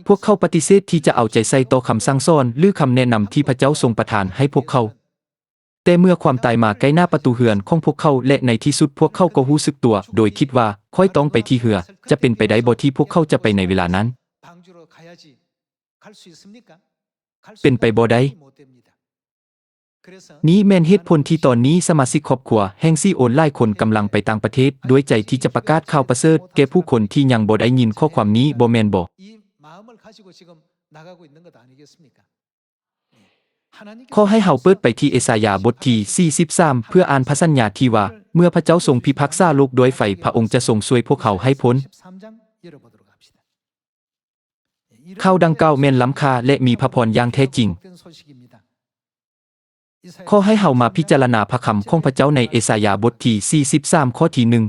ພວກເຂົາປະຕິເສດທີ່ຈະເອົາໃຈໃສ່ຕໍ່ຄຳສັ່ງສອນ ຫຼື ຄຳແນະນຳທີ່ພະເຈົ້າຊົງປະທານໃຫ້ພວກເຂົາ. ແຕ່ເມື່ອຄວາມຕາຍມາໃກ້ໜ້າປະຕູເຮືອນຂອງພວກເຂົາ ແລະ ໃນທີ່ສຸດພວກເຂົາກໍຮູ້ສຶກຕົວ ໂດຍຄິດວ່າ, ຂ້ອຍຕ້ອງໄປທີ່ເຮືອ. ຈະເປັນໄປໄດ້ບໍ່ທີ່ພວກເຂົາຈະໄປໃນເວລານັ້ນ? ເປັນໄປບໍ່ໄດ້. ນີ້ແມ່ນເຫດຜົນທີ່ຕອນນີ້ສະມາຊິກຄອບຄົວແຫ່ງຊີໂອນຫຼາຍຄົນກຳລັງໄປຕ່າງປະເທດ ດ້ວຍໃຈທີ່ຈະປະກາດຂ່າວປະເສີດແກ່ຜູ້ຄົນທີ່ຍັງບໍ່ໄດ້ຍິນຂໍ້ຄວາມນີ້, ບໍ່ແມ່ນບໍ? ຂໍໃຫ້ເຮົາເປີດໄປທີ່ເອສາຍາບົດທີສີ່ສິບສາມ ເພື່ອອ່ານພະສັນຍາທີ່ວ່າ, ເມື່ອພະເຈົ້າຊົງພິພາກສາໂລກດ້ວຍໄຟ, ພະອົງຈະຊົງຊ່ວຍພວກເຮົາໃຫ້ພົ້ນ. ຂ່າວດັ່ງກ່າວແມ່ນລ້ຳຄ່າ ແລະ ມີພະພອນຢ່າງແທ້ຈິງ. ຂໍໃຫ້ເຮົາມາພິຈາລະນາພະຄຳຂອງພະເຈົ້າໃນເອສາຍາບົດທີສີ່ສິບສາມ ຂໍ້ທີໜຶ່ງ.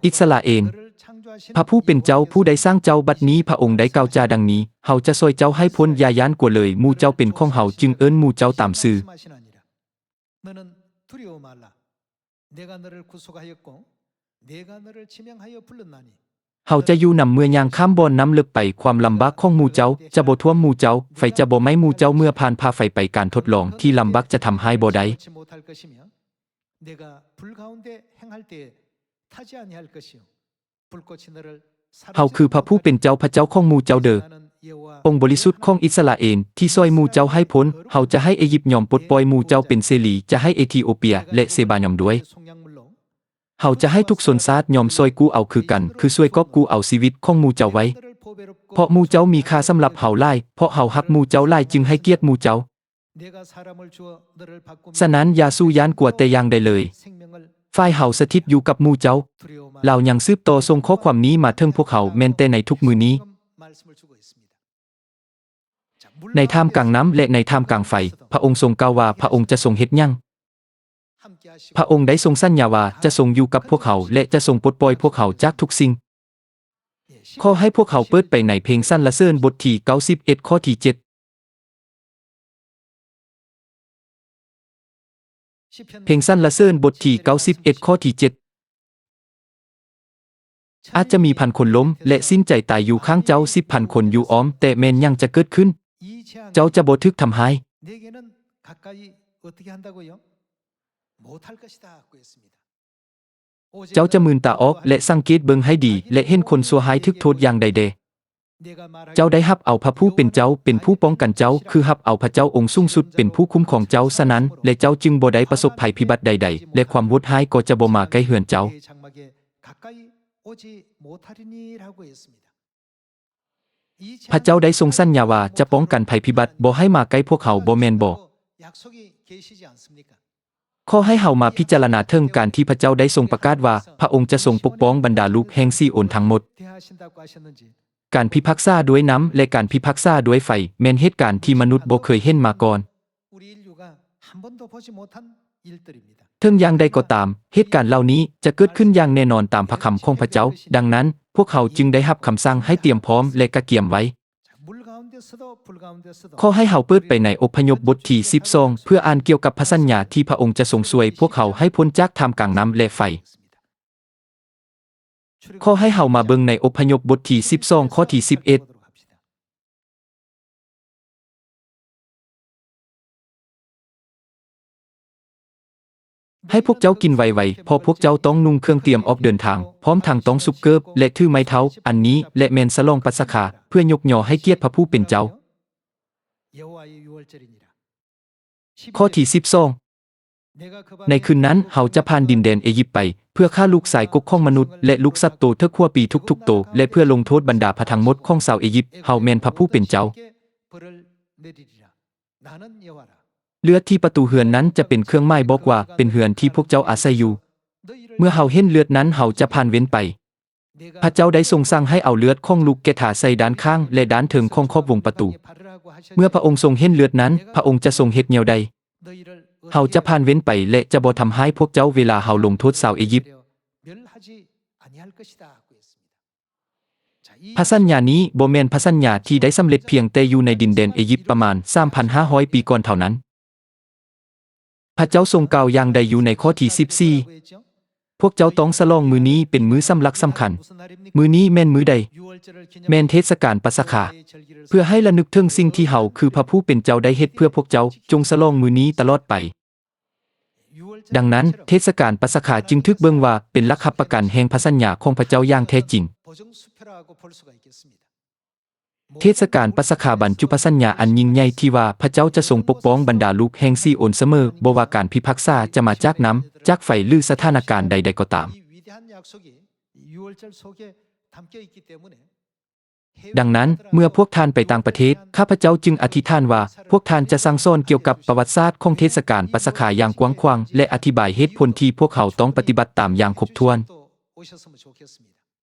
ອິດສະຣາເອນ, ພະຜູ້ເປັນເຈົ້າຜູ້ໄດ້ສ້າງເຈົ້າ, ບັດນີ້ພະອົງໄດ້ກ່າວຈາດັ່ງນີ້, ເຮົາຈະຊ່ວຍເຈົ້າໃຫ້ພົ້ນ, ຢ່າຢ້ານກົວເລີຍ, ໝູ່ເຈົ້າເປັນຂອງເຮົາ, ຈຶ່ງເອີ້ນໝູ່ເຈົ້າຕາມຊື່. 너는 두려워 말라. 내가 너를 구속하였고 내가 너를 지명하여 불렀나니. ເຮົາຈະຢູ່ນຳເມື່ອຍ່າງຂ້າມບ່ອນນ້ຳເລິກໄປ, ຄວາມລຳບາກຂອງໝູ່ເຈົ້າຈະບໍ່ຖ້ວມໝູ່ເຈົ້າ, ໄຟຈະບໍ່ໄໝ້ໝູ່ເຈົ້າເມື່ອຜ່ານຜ່າໄຟໄປ, ການທົດລອງທີ່ລຳບາກຈະທຳຮ້າຍບໍ່ໄດ້. 내가 불 가운데 행할 때에 타지 아니할 것이요. ເຮົາຄືພະຜູ້ເປັນເຈົ້າ, ພະເຈົ້າຂອງໝູ່ເຈົ້າເດີ, ອົງບໍລິສຸດຂອງອິດສະຣາເອນ, ທີ່ຊ່ວຍໝູ່ເຈົ້າໃຫ້ພົ້ນ. ເຮົາຈະໃຫ້ເອຢິບຍອມປົດປ່ອຍໝູ່ເຈົ້າເປັນເສລີ, ຈະໃຫ້ເອທິໂອເປຍ ແລະ ເຊບາຍອມດ້ວຍ. ເຮົາຈະໃຫ້ທຸກຊົນຊາດຍອມຊ່ວຍກູ້ເອົາຄືກັນ, ຄືຊ່ວຍກອບກູ້ເອົາຊີວິດຂອງໝູ່ເຈົ້າໄວ້, ເພາະໝູ່ເຈົ້າມີຄ່າສຳລັບເຮົາຫຼາຍ, ເພາະເຮົາຮັກໝູ່ເຈົ້າຫຼາຍ, ຈຶ່ງໃຫ້ກຽດໝູ່ເຈົ້າ. ສະນັ້ນ, ຢ່າສູ່ຢ້ານກົວແຕ່ຢ່າງໃດເລີຍ. ຝ່າຍເຮົາສະຖິດຢູ່ກັບໝູ່ເຈົ້າ. ລາວຍັງສືບຕໍ່ສົ່ງຂໍ້ຄວາມນີ້ມາເຖິງພວກເຮົາແມ່ນແຕ່ໃນທຸກມື້ນີ້. ໃນທ່າມກາງນ້ຳ ແລະ ໃນທ່າມກາງໄຟ, ພະອົງຊົງກ່າວວ່າພະອົງຈະຊົງເຮັດຫຍັງ. ພະອົງໄດ້ຊົງສັນຍາວ່າຈະຊົງຢູ່ກັບພວກເຮົາ ແລະ ຈະຊົງປົດປ່ອຍພວກເຮົາຈາກທຸກສິ່ງ. ຂໍໃຫ້ພວກເຮົາເປີດໄປໃນເພງສັນລະເສີນບົດທີເກົ້າສິບເອັດ ຂໍ້ທີເຈັດ. ເພງສັນລະເສີນບົດທີເກົ້າສິບເອັດ ຂໍ້ທີເຈັດ. ອາດຈະມີພັນຄົນລົ້ມ ແລະ ສິ້ນໃຈຕາຍຢູ່ຂ້າງເຈົ້າ, ສິບພັນຄົນຢູ່ອ້ອມ, ແຕ່ແມ່ນຫຍັງຈະເກີດຂຶ້ນ? ເຈົ້າຈະບໍ່ຖືກທຳຮ້າຍ. 내게는 가까이 어떻게 한다고요? 못할 것이다 하고 했습니다. ເຈົ້າຈະມືນຕາອອກ ແລະ ສັງເກດເບິ່ງໃຫ້ດີ ແລະ ເຫັນຄົນຊົ່ວຮ້າຍຖືກໂທດຢ່າງໃດແດ່. ເຈົ້າໄດ້ຮັບເອົາພະຜູ້ເປັນເຈົ້າເປັນຜູ້ປ້ອງກັນເຈົ້າ, ຄືຮັບເອົາພະເຈົ້າອົງສູງສຸດເປັນຜູ້ຄຸ້ມຄອງເຈົ້າ, ສະນັ້ນ ແລະ ເຈົ້າຈຶ່ງບໍ່ໄດ້ປະສົບໄພພິບັດໃດໆ ແລະ ຄວາມໂຫດຮ້າຍກໍຈະບໍ່ມາໃກ້ເຮືອນເຈົ້າ. ພະເຈົ້າໄດ້ຊົງສັນຍາວ່າຈະປ້ອງກັນໄພພິບັດບໍ່ໃຫ້ມາໃກ້ພວກເຮົາ, ບໍ່ແມ່ນບໍ? ຂໍໃຫ້ເຮົາມາພິຈາລະນາເຖິງການທີ່ພະເຈົ້າໄດ້ຊົງປະກາດວ່າ ພະອົງຈະຊົງປົກປ້ອງບັນດາລູກແຫ່ງຊີໂອນທັງໝົດ. ການພິພາກສາດ້ວຍນ້ຳ ແລະ ການພິພາກສາດ້ວຍໄຟ ແມ່ນເຫດການທີ່ມະນຸດບໍ່ເຄີຍເຫັນມາກ່ອນ. ເຖິງຢ່າງໃດກໍຕາມ, ເຫດການເຫຼົ່ານີ້ຈະເກີດຂຶ້ນຢ່າງແນ່ນອນຕາມພະຄຳຂອງພະເຈົ້າ. ດັ່ງນັ້ນ, ພວກເຮົາຈຶ່ງໄດ້ຮັບຄຳສັ່ງໃຫ້ຕຽມພ້ອມ ແລະ ກະກຽມໄວ້. ຂໍໃຫ້ເຮົາເປີດໄປໃນອົບພະຍົບບົດທີສິບສອງ ເພື່ອອ່ານກ່ຽວກັບພະສັນຍາທີ່ພະອົງຈະຊົງຊ່ວຍພວກເຮົາໃຫ້ພົ້ນຈາກທ່າມກາງນ້ຳ ແລະ ໄຟ. ຂໍໃຫ້ເຮົາມາເບິ່ງໃນອົບພະຍົບບົດທີສິບສອງ ຂໍ້ທີສິບເອັດ. ໃຫ້ພວກເຈົ້າກິນໄວໆ, ເພາະພວກເຈົ້າຕ້ອງນຸ່ງເຄື່ອງຕຽມອອກເດີນທາງ, ພ້ອມທັງຕ້ອງສຸກເກີບ ແລະ ຖືໄມ້ເທົ້າ, ອັນນີ້ແຫຼະແມ່ນສະຫຼອງປັດສະຄາ, ເພື່ອຍົກຍໍໃຫ້ກຽດພະຜູ້ເປັນເຈົ້າ. ຂໍ້ທີສິບສອງ. ໃນຄືນນັ້ນເຮົາຈະຜ່ານດິນແດນເອຢິບໄປ, ເພື່ອຂ້າລູກຊາຍກົກຂອງມະນຸດ ແລະ ລູກສັດໂຕເຖິກຫົວປີທຸກໆໂຕ, ແລະ ເພື່ອລົງໂທດບັນດາພະທັງໝົດຂອງຊາວເອຢິບ. ເຮົາແມ່ນພະຜູ້ເປັນເຈົ້າ. ເລືອດທີ່ປະຕູເຮືອນນັ້ນຈະເປັນເຄື່ອງໝາຍບອກວ່າເປັນເຮືອນທີ່ພວກເຈົ້າອາໄສຢູ່. ເມື່ອເຮົາເຫັນເລືອດນັ້ນ, ເຮົາຈະຜ່ານເວັ້ນໄປ. ພະເຈົ້າໄດ້ຊົງສັ່ງໃຫ້ເອົາເລືອດຂອງລູກແກະທາໃສ່ດ້ານຂ້າງ ແລະ ດ້ານເທິງຂອງຂອບວົງປະຕູ. ເມື່ອພະອົງຊົງເຫັນເລືອດນັ້ນ, ພະອົງຈະຊົງເຮັດແນວໃດ? ເຮົາຈະຜ່ານເວັ້ນໄປ ແລະ ຈະບໍ່ທຳຮ້າຍພວກເຈົ້າເວລາເຮົາລົງໂທດຊາວເອຢິບ. ພະສັນຍານີ້ບໍ່ແມ່ນພະສັນຍາທີ່ໄດ້ສຳເລັດພຽງແຕ່ຢູ່ໃນດິນແດນເອຢິບປະມານສາມພັນຫ້າຮ້ອຍປີກ່ອນເທົ່ານັ້ນ. ພະເຈົ້າຊົງກ່າວຢ່າງໃດຢູ່ໃນຂໍ້ທີສິບສີ່, ພວກເຈົ້າຕ້ອງສະຫຼອງມື້ນີ້ເປັນມື້ສຳລັກສຳຄັນ. ມື້ນີ້ແມ່ນມື້ໃດ? ແມ່ນເທດສະການປັດສະຄາ. ເພື່ອໃຫ້ລະນຶກເຖິງສິ່ງທີ່ເຮົາຄືພະຜູ້ເປັນເຈົ້າໄດ້ເຮັດເພື່ອພວກເຈົ້າ, ຈົ່ງສະຫຼອງມື້ນີ້ຕະຫຼອດໄປ. ດັ່ງນັ້ນ, ເທດສະການປັດສະຄາຈຶ່ງຖືກເບິ່ງວ່າເປັນຫຼັກຮັບປະກັນແຫ່ງພະສັນຍາຂອງພະເຈົ້າຢ່າງແທ້ຈິງ. ເທດສະການປັດສະຄາບັນຈຸພັນສັນຍາອັນຍິ່ງໃຫຍ່ທີ່ວ່າພະເຈົ້າຈະຊົງປົກປ້ອງບັນດາລູກແຫ່ງຊີໂອນສະເໝີ, ບໍ່ວ່າການພິພາກສາຈະມາຈາກນ້ຳ, ຈາກໄຟ ຫຼື ສະຖານະການໃດໆກໍຕາມ. ດັ່ງນັ້ນ, ເມື່ອພວກທ່ານໄປຕ່າງປະເທດ, ຂ້າພະເຈົ້າຈຶ່ງອະທິຖານວ່າ ພວກທ່ານຈະສັ່ງສອນກ່ຽວກັບປະຫວັດສາດຂອງເທດສະການປັດສະຄາຢ່າງກວ້າງຂວາງ ແລະ ອະທິບາຍເຫດຜົນທີ່ພວກເຮົາຕ້ອງປະຕິບັດຕາມຢ່າງຄົບຖ້ວນ.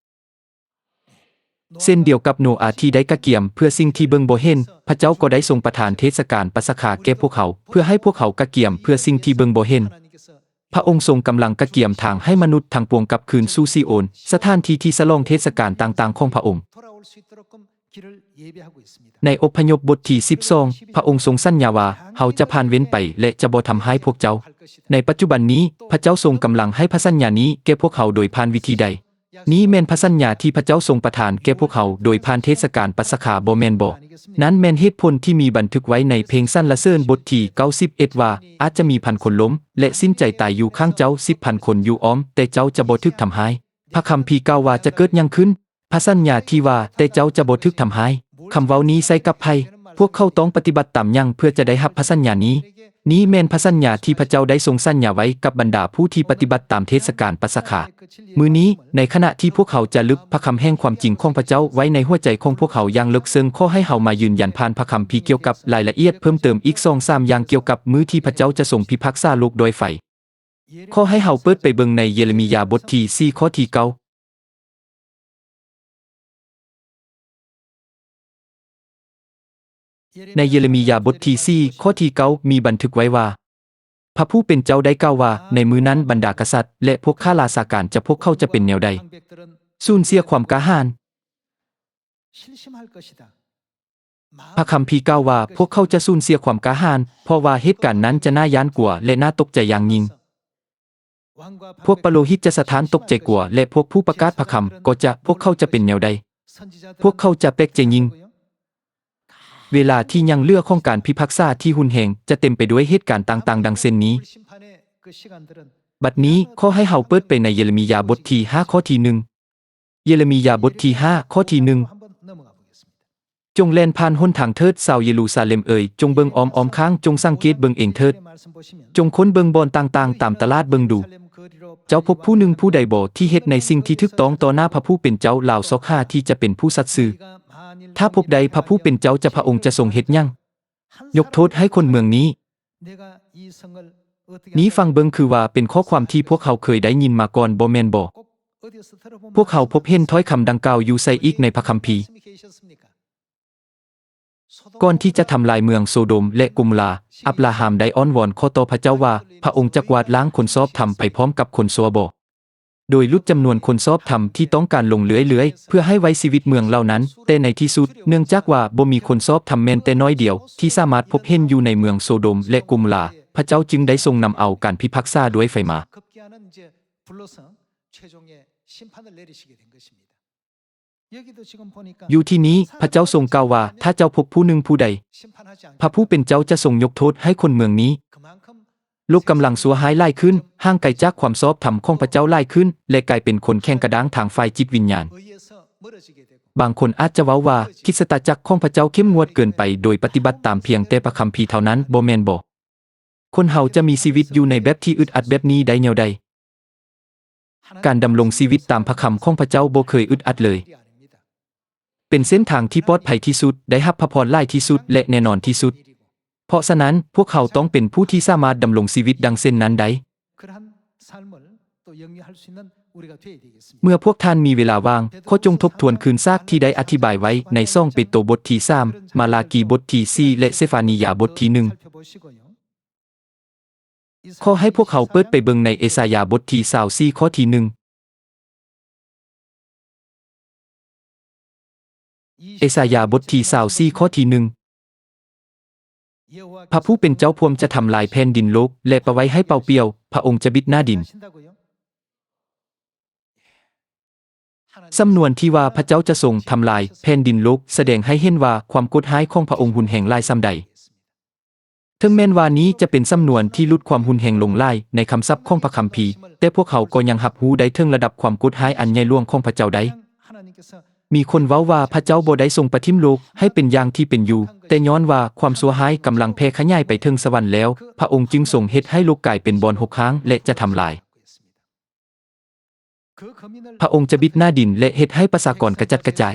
ເຊັ່ນດຽວກັບໂນອາທີ່ໄດ້ກະກຽມເພື່ອສິ່ງທີ່ເບິ່ງບໍ່ເຫັນ, ພະເຈົ້າກໍໄດ້ຊົງປະທານເທດສະການປັດສະຄາແກ່ພວກເຮົາ ເພື່ອໃຫ້ພວກເຮົາກະກຽມເພື່ອສິ່ງທີ່ເບິ່ງບໍ່ເຫັນ. ພະອົງຊົງກຳລັງກະກຽມທາງໃຫ້ມະນຸດທັງປວງກັບຄືນສູ່ຊີໂອນ, ສະຖານທີ່ທີ່ສະຫຼອງເທດສະການຕ່າງໆຂອງພະອົງ. ໃນອົບພະຍົບບົດທີສິບສອງ, ພະອົງຊົງສັນຍາວ່າ, ເຮົາຈະຜ່ານເວັ້ນໄປ ແລະ ຈະບໍ່ທຳຮ້າຍພວກເຈົ້າ. ໃນປັດຈຸບັນນີ້, ພະເຈົ້າຊົງກຳລັງໃຫ້ພະສັນຍານີ້ແກ່ພວກເຮົາໂດຍຜ່ານວິທີໃດ? ນີ້ແມ່ນພະສັນຍາທີ່ພະເຈົ້າຊົງປະທານແກ່ພວກເຮົາໂດຍຜ່ານເທດສະການປັດສະຄາ, ບໍ່ແມ່ນບໍ? ນັ້ນແມ່ນເຫດຜົນທີ່ມີບັນທຶກໄວ້ໃນເພງສັນລະເສີນບົດທີເກົ້າສິບເອັດວ່າ, ອາດຈະມີພັນຄົນລົ້ມ ແລະ ສິ້ນໃຈຕາຍຢູ່ຂ້າງເຈົ້າ, ສິບພັນຄົນຢູ່ອ້ອມ, ແຕ່ເຈົ້າຈະບໍ່ຖືກທຳຮ້າຍ. ພະຄຳພີກ່າວວ່າຈະເກີດຫຍັງຂຶ້ນ? ພະສັນຍາທີ່ວ່າ, ແຕ່ເຈົ້າຈະບໍ່ຖືກທຳຮ້າຍ. ຄຳເວົ້ານີ້ໃຊ້ກັບໃຜ? ພວກເຂົາຕ້ອງປະຕິບັດຕາມຫຍັງເພື່ອຈະໄດ້ຮັບພະສັນຍານີ້? ນີ້ແມ່ນພະສັນຍາທີ່ພະເຈົ້າໄດ້ຊົງສັນຍາໄວ້ກັບບັນດາຜູ້ທີ່ປະຕິບັດຕາມເທດສະການປັດສະຄາ. ມື້ນີ້, ໃນຂະນະທີ່ພວກເຮົາຈາລຶກພະຄຳແຫ່ງຄວາມຈິງຂອງພະເຈົ້າໄວ້ໃນຫົວໃຈຂອງພວກເຮົາຢ່າງເລິກເຊິ່ງ, ຂໍໃຫ້ເຮົາມາຢືນຢັນຜ່ານພະຄຳພີກ່ຽວກັບລາຍລະອຽດເພີ່ມເຕີມອີກສອງສາມຢ່າງກ່ຽວກັບມື້ທີ່ພະເຈົ້າຈະຊົງພິພາກສາໂລກດ້ວຍໄຟ. ຂໍໃຫ້ເຮົາເປີດໄປເບິ່ງໃນເຢເຣມີຍາບົດທີສີ່ ຂໍ້ທີເກົ້າ. ໃນເຢເຣມີຍາບົດທີສີ່ ຂໍ້ທີເກົ້າ ມີບັນທຶກໄວ້ວ່າ, ພະຜູ້ເປັນເຈົ້າໄດ້ກ່າວວ່າ, ໃນມື້ນັ້ນບັນດາກະສັດ ແລະ ພວກຂ້າລາຊາການຈະ, ພວກເຂົາຈະເປັນແນວໃດ? ສູນເສຍຄວາມກ້າຫານ. ພະຄຳພີກ່າວວ່າ ພວກເຂົາຈະສູນເສຍຄວາມກ້າຫານ, ເພາະວ່າເຫດການນັ້ນຈະໜ້າຢ້ານກົວ ແລະ ໜ້າຕົກໃຈຢ່າງຍິ່ງ. ພວກປະໂລຫິດຈະສະທ້ານຕົກໃຈກົວ ແລະ ພວກຜູ້ປະກາດພະຄຳກໍຈະ, ພວກເຂົາຈະເປັນແນວໃດ? ພວກເຂົາຈະແປກໃຈຍິ່ງ. ເວລາທີ່ຍັງເຫຼືອຂອງການພິພາກສາທີ່ຮຸນແຮງຈະເຕັມໄປດ້ວຍເຫດການຕ່າງໆດັ່ງເຊັ່ນນີ້. ບັດນີ້, ຂໍໃຫ້ເຮົາເປີດໄປໃນເຢເຣມີຍາບົດທີຫ້າ ຂໍ້ທີໜຶ່ງ. ເຢເຣມີຍາບົດທີຫ້າ ຂໍ້ທີໜຶ່ງ. ຈົ່ງແລ່ນຜ່ານຫົນທາງເທີດ, ຊາວເຢຣູຊາເລັມເອີຍ, ຈົ່ງເບິ່ງອ້ອມໆຂ້າງ, ຈົ່ງສັງເກດເບິ່ງເອງເທີດ. ຈົ່ງຄົ້ນເບິ່ງບ່ອນຕ່າງໆຕາມຕະຫຼາດເບິ່ງດູ. ເຈົ້າພົບຜູ້ໜຶ່ງຜູ້ໃດບໍ່ທີ່ເຮັດໃນສິ່ງທີ່ຖືກຕ້ອງຕໍ່ໜ້າພະຜູ້ເປັນເຈົ້າ, ລາວຊອກຫາທີ່ຈະເປັນຜູ້ສັດຊື່. ຖ້າພົບໃດ, ພະຜູ້ເປັນເຈົ້າຈະ, ພະອົງຈະຊົງເຮັດຫຍັງ? ຍົກໂທດໃຫ້ຄົນເມືອງນີ້. ນີ້ຟັງເບິ່ງຄືວ່າເປັນຂໍ້ຄວາມທີ່ພວກເຮົາເຄີຍໄດ້ຍິນມາກ່ອນ, ບໍ່ແມ່ນບໍ? ພວກເຮົາພົບເຫັນຖ້ອຍຄຳດັ່ງກ່າວຢູ່ໃສອີກໃນພະຄຳພີ? ກ່ອນທີ່ຈະທຳລາຍເມືອງໂຊໂດມ ແລະ ໂກໂມລາ, ອັບລາຮາມໄດ້ອ້ອນວອນຂໍຕໍ່ພະເຈົ້າວ່າ, ພະອົງຈະກວາດລ້າງຄົນຊອບທຳໄປພ້ອມກັບຄົນຊົ່ວບໍ? ໂດຍຫຼຸດຈຳນວນຄົນຊອບທຳທີ່ຕ້ອງການລົງເລື້ອຍໆ ເພື່ອໃຫ້ໄວ້ຊີວິດເມືອງເຫຼົ່ານັ້ນ, ແຕ່ໃນທີ່ສຸດ, ເນື່ອງຈາກວ່າບໍ່ມີຄົນຊອບທຳແມ່ນແຕ່ໜ້ອຍດຽວທີ່ສາມາດພົບເຫັນຢູ່ໃນເມືອງໂຊໂດມ ແລະ ໂກໂມລາ, ພະເຈົ້າຈຶ່ງໄດ້ຊົງນຳເອົາການພິພາກສາດ້ວຍໄຟມາ. ຢູ່ທີ່ນີ້, ພະເຈົ້າຊົງກ່າວວ່າ, ຖ້າເຈົ້າພົບຜູ້ໜຶ່ງຜູ້ໃດ, ພະຜູ້ເປັນເຈົ້າຈະຊົງຍົກໂທດໃຫ້ຄົນເມືອງນີ້. ໂລກກຳລັງຊົ່ວຮ້າຍຫຼາຍຂຶ້ນ, ຫ່າງໄກຈາກຄວາມຊອບທຳຂອງພະເຈົ້າຫຼາຍຂຶ້ນ ແລະ ກາຍເປັນຄົນແຂງກະດ້າງທາງຝ່າຍຈິດວິນຍານ. ບາງຄົນອາດຈະເວົ້າວ່າ, ຄຣິສຕະຈັກຂອງພະເຈົ້າເຂັ້ມງວດເກີນໄປ ໂດຍປະຕິບັດຕາມພຽງແຕ່ພະຄຳພີເທົ່ານັ້ນ, ບໍ່ແມ່ນບໍ? ຄົນເຮົາຈະມີຊີວິດຢູ່ໃນແບບທີ່ອຶດອັດແບບນີ້ໄດ້ແນວໃດ? ການດຳລົງຊີວິດຕາມພະຄຳຂອງພະເຈົ້າບໍ່ເຄີຍອຶດອັດເລີຍ. ເປັນເສັ້ນທາງທີ່ປອດໄພທີ່ສຸດ, ໄດ້ຮັບພະພອນຫຼາຍທີ່ສຸດ ແລະ ແນ່ນອນທີ່ສຸດ. ເພາະສະນັ້ນ, ພວກເຮົາຕ້ອງເປັນຜູ້ທີ່ສາມາດດຳລົງຊີວິດດັ່ງເຊັ່ນນັ້ນໄດ້. ເມື່ອພວກທ່ານມີເວລາວ່າງ, ຂໍຈົ່ງທົບທວນຄືນຊາກທີ່ໄດ້ອະທິບາຍໄວ້ໃນສອງເປໂຕບົດທີສາມ, ມາລາກີບົດທີສີ່ ແລະ ເຊຟານີຍາບົດທີໜຶ່ງ. ຂໍໃຫ້ພວກເຮົາເປີດໄປເບິ່ງໃນເອສາຍາບົດທີຊາວສີ່ ຂໍ້ທີໜຶ່ງ. ເອສາຍາບົດທີຊາວສີ່ ຂໍ້ທີໜຶ່ງ. ພະຜູ້ເປັນເຈົ້າພວມຈະທຳລາຍແຜ່ນດິນໂລກ ແລະ ປະໄວ້ໃຫ້ເປົ່າປ່ຽວ, ພະອົງຈະບິດໜ້າດິນ. ສຳນວນທີ່ວ່າພະເຈົ້າຈະຊົງທຳລາຍແຜ່ນດິນໂລກ ສະແດງໃຫ້ເຫັນວ່າຄວາມໂກດຮ້າຍຂອງພະອົງຮຸນແຮງຫຼາຍສ່ຳໃດ. ເຖິງແມ່ນວ່ານີ້ຈະເປັນສຳນວນທີ່ຫຼຸດຄວາມຮຸນແຮງລົງຫຼາຍໃນຄຳສັບຂອງພະຄຳພີ, ແຕ່ພວກເຮົາກໍຍັງຮັບຮູ້ໄດ້ເຖິງລະດັບຄວາມໂກດຮ້າຍອັນໃຫຍ່ຫຼວງຂອງພະເຈົ້າໄດ້. ມີຄົນເວົ້າວ່າພະເຈົ້າບໍ່ໄດ້ຊົງປະຖິ້ມໂລກໃຫ້ເປັນຢ່າງທີ່ເປັນຢູ່, ແຕ່ຍ້ອນວ່າຄວາມຊົ່ວຮ້າຍກຳລັງແຜ່ຂະຫຍາຍໄປເຖິງສະຫວັນແລ້ວ, ພະອົງຈຶ່ງຊົງເຮັດໃຫ້ໂລກກາຍເປັນບ່ອນຮົກຮ້າງ ແລະ ຈະທຳລາຍ. ພະອົງຈະບິດໜ້າດິນ ແລະ ເຮັດໃຫ້ປະຊາກອນກະຈັດກະຈາຍ.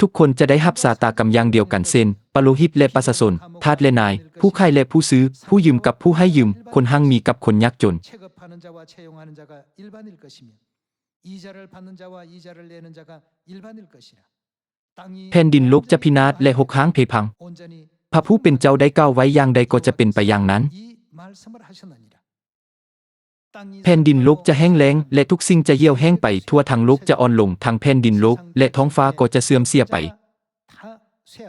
ທຸກຄົນຈະໄດ້ຮັບຊະຕາກຳຢ່າງດຽວກັນເຊັ່ນ ປະໂລຫິດ ແລະ ປະຊາຊົນ, ທາດ ແລະ ນາຍ, ຜູ້ຂາຍ ແລະ ຜູ້ຊື້, ຜູ້ຢືມກັບຜູ້ໃຫ້ຢືມ, ຄົນຮັ່ງມີກັບຄົນຍາກຈົນ. "ແຜ່ນດິນໂລກຈະພິນາດ ແລະ ຮົກຮ້າງເພພັງ." ພະຜູ້ເປັນເຈົ້າໄດ້ກ່າວໄວ້ຢ່າງໃດກໍຈະເປັນໄປຢ່າງນັ້ນ. ແຜ່ນດິນໂລກຈະແຫ້ງແລ້ງ ແລະ ທຸກສິ່ງຈະຫ່ຽວແຫ້ງໄປ, ທົ່ວທັງໂລກຈະອ່ອນລົງ, ທັງແຜ່ນດິນໂລກ ແລະ ທ້ອງຟ້າກໍຈະເສື່ອມເສຍໄປ.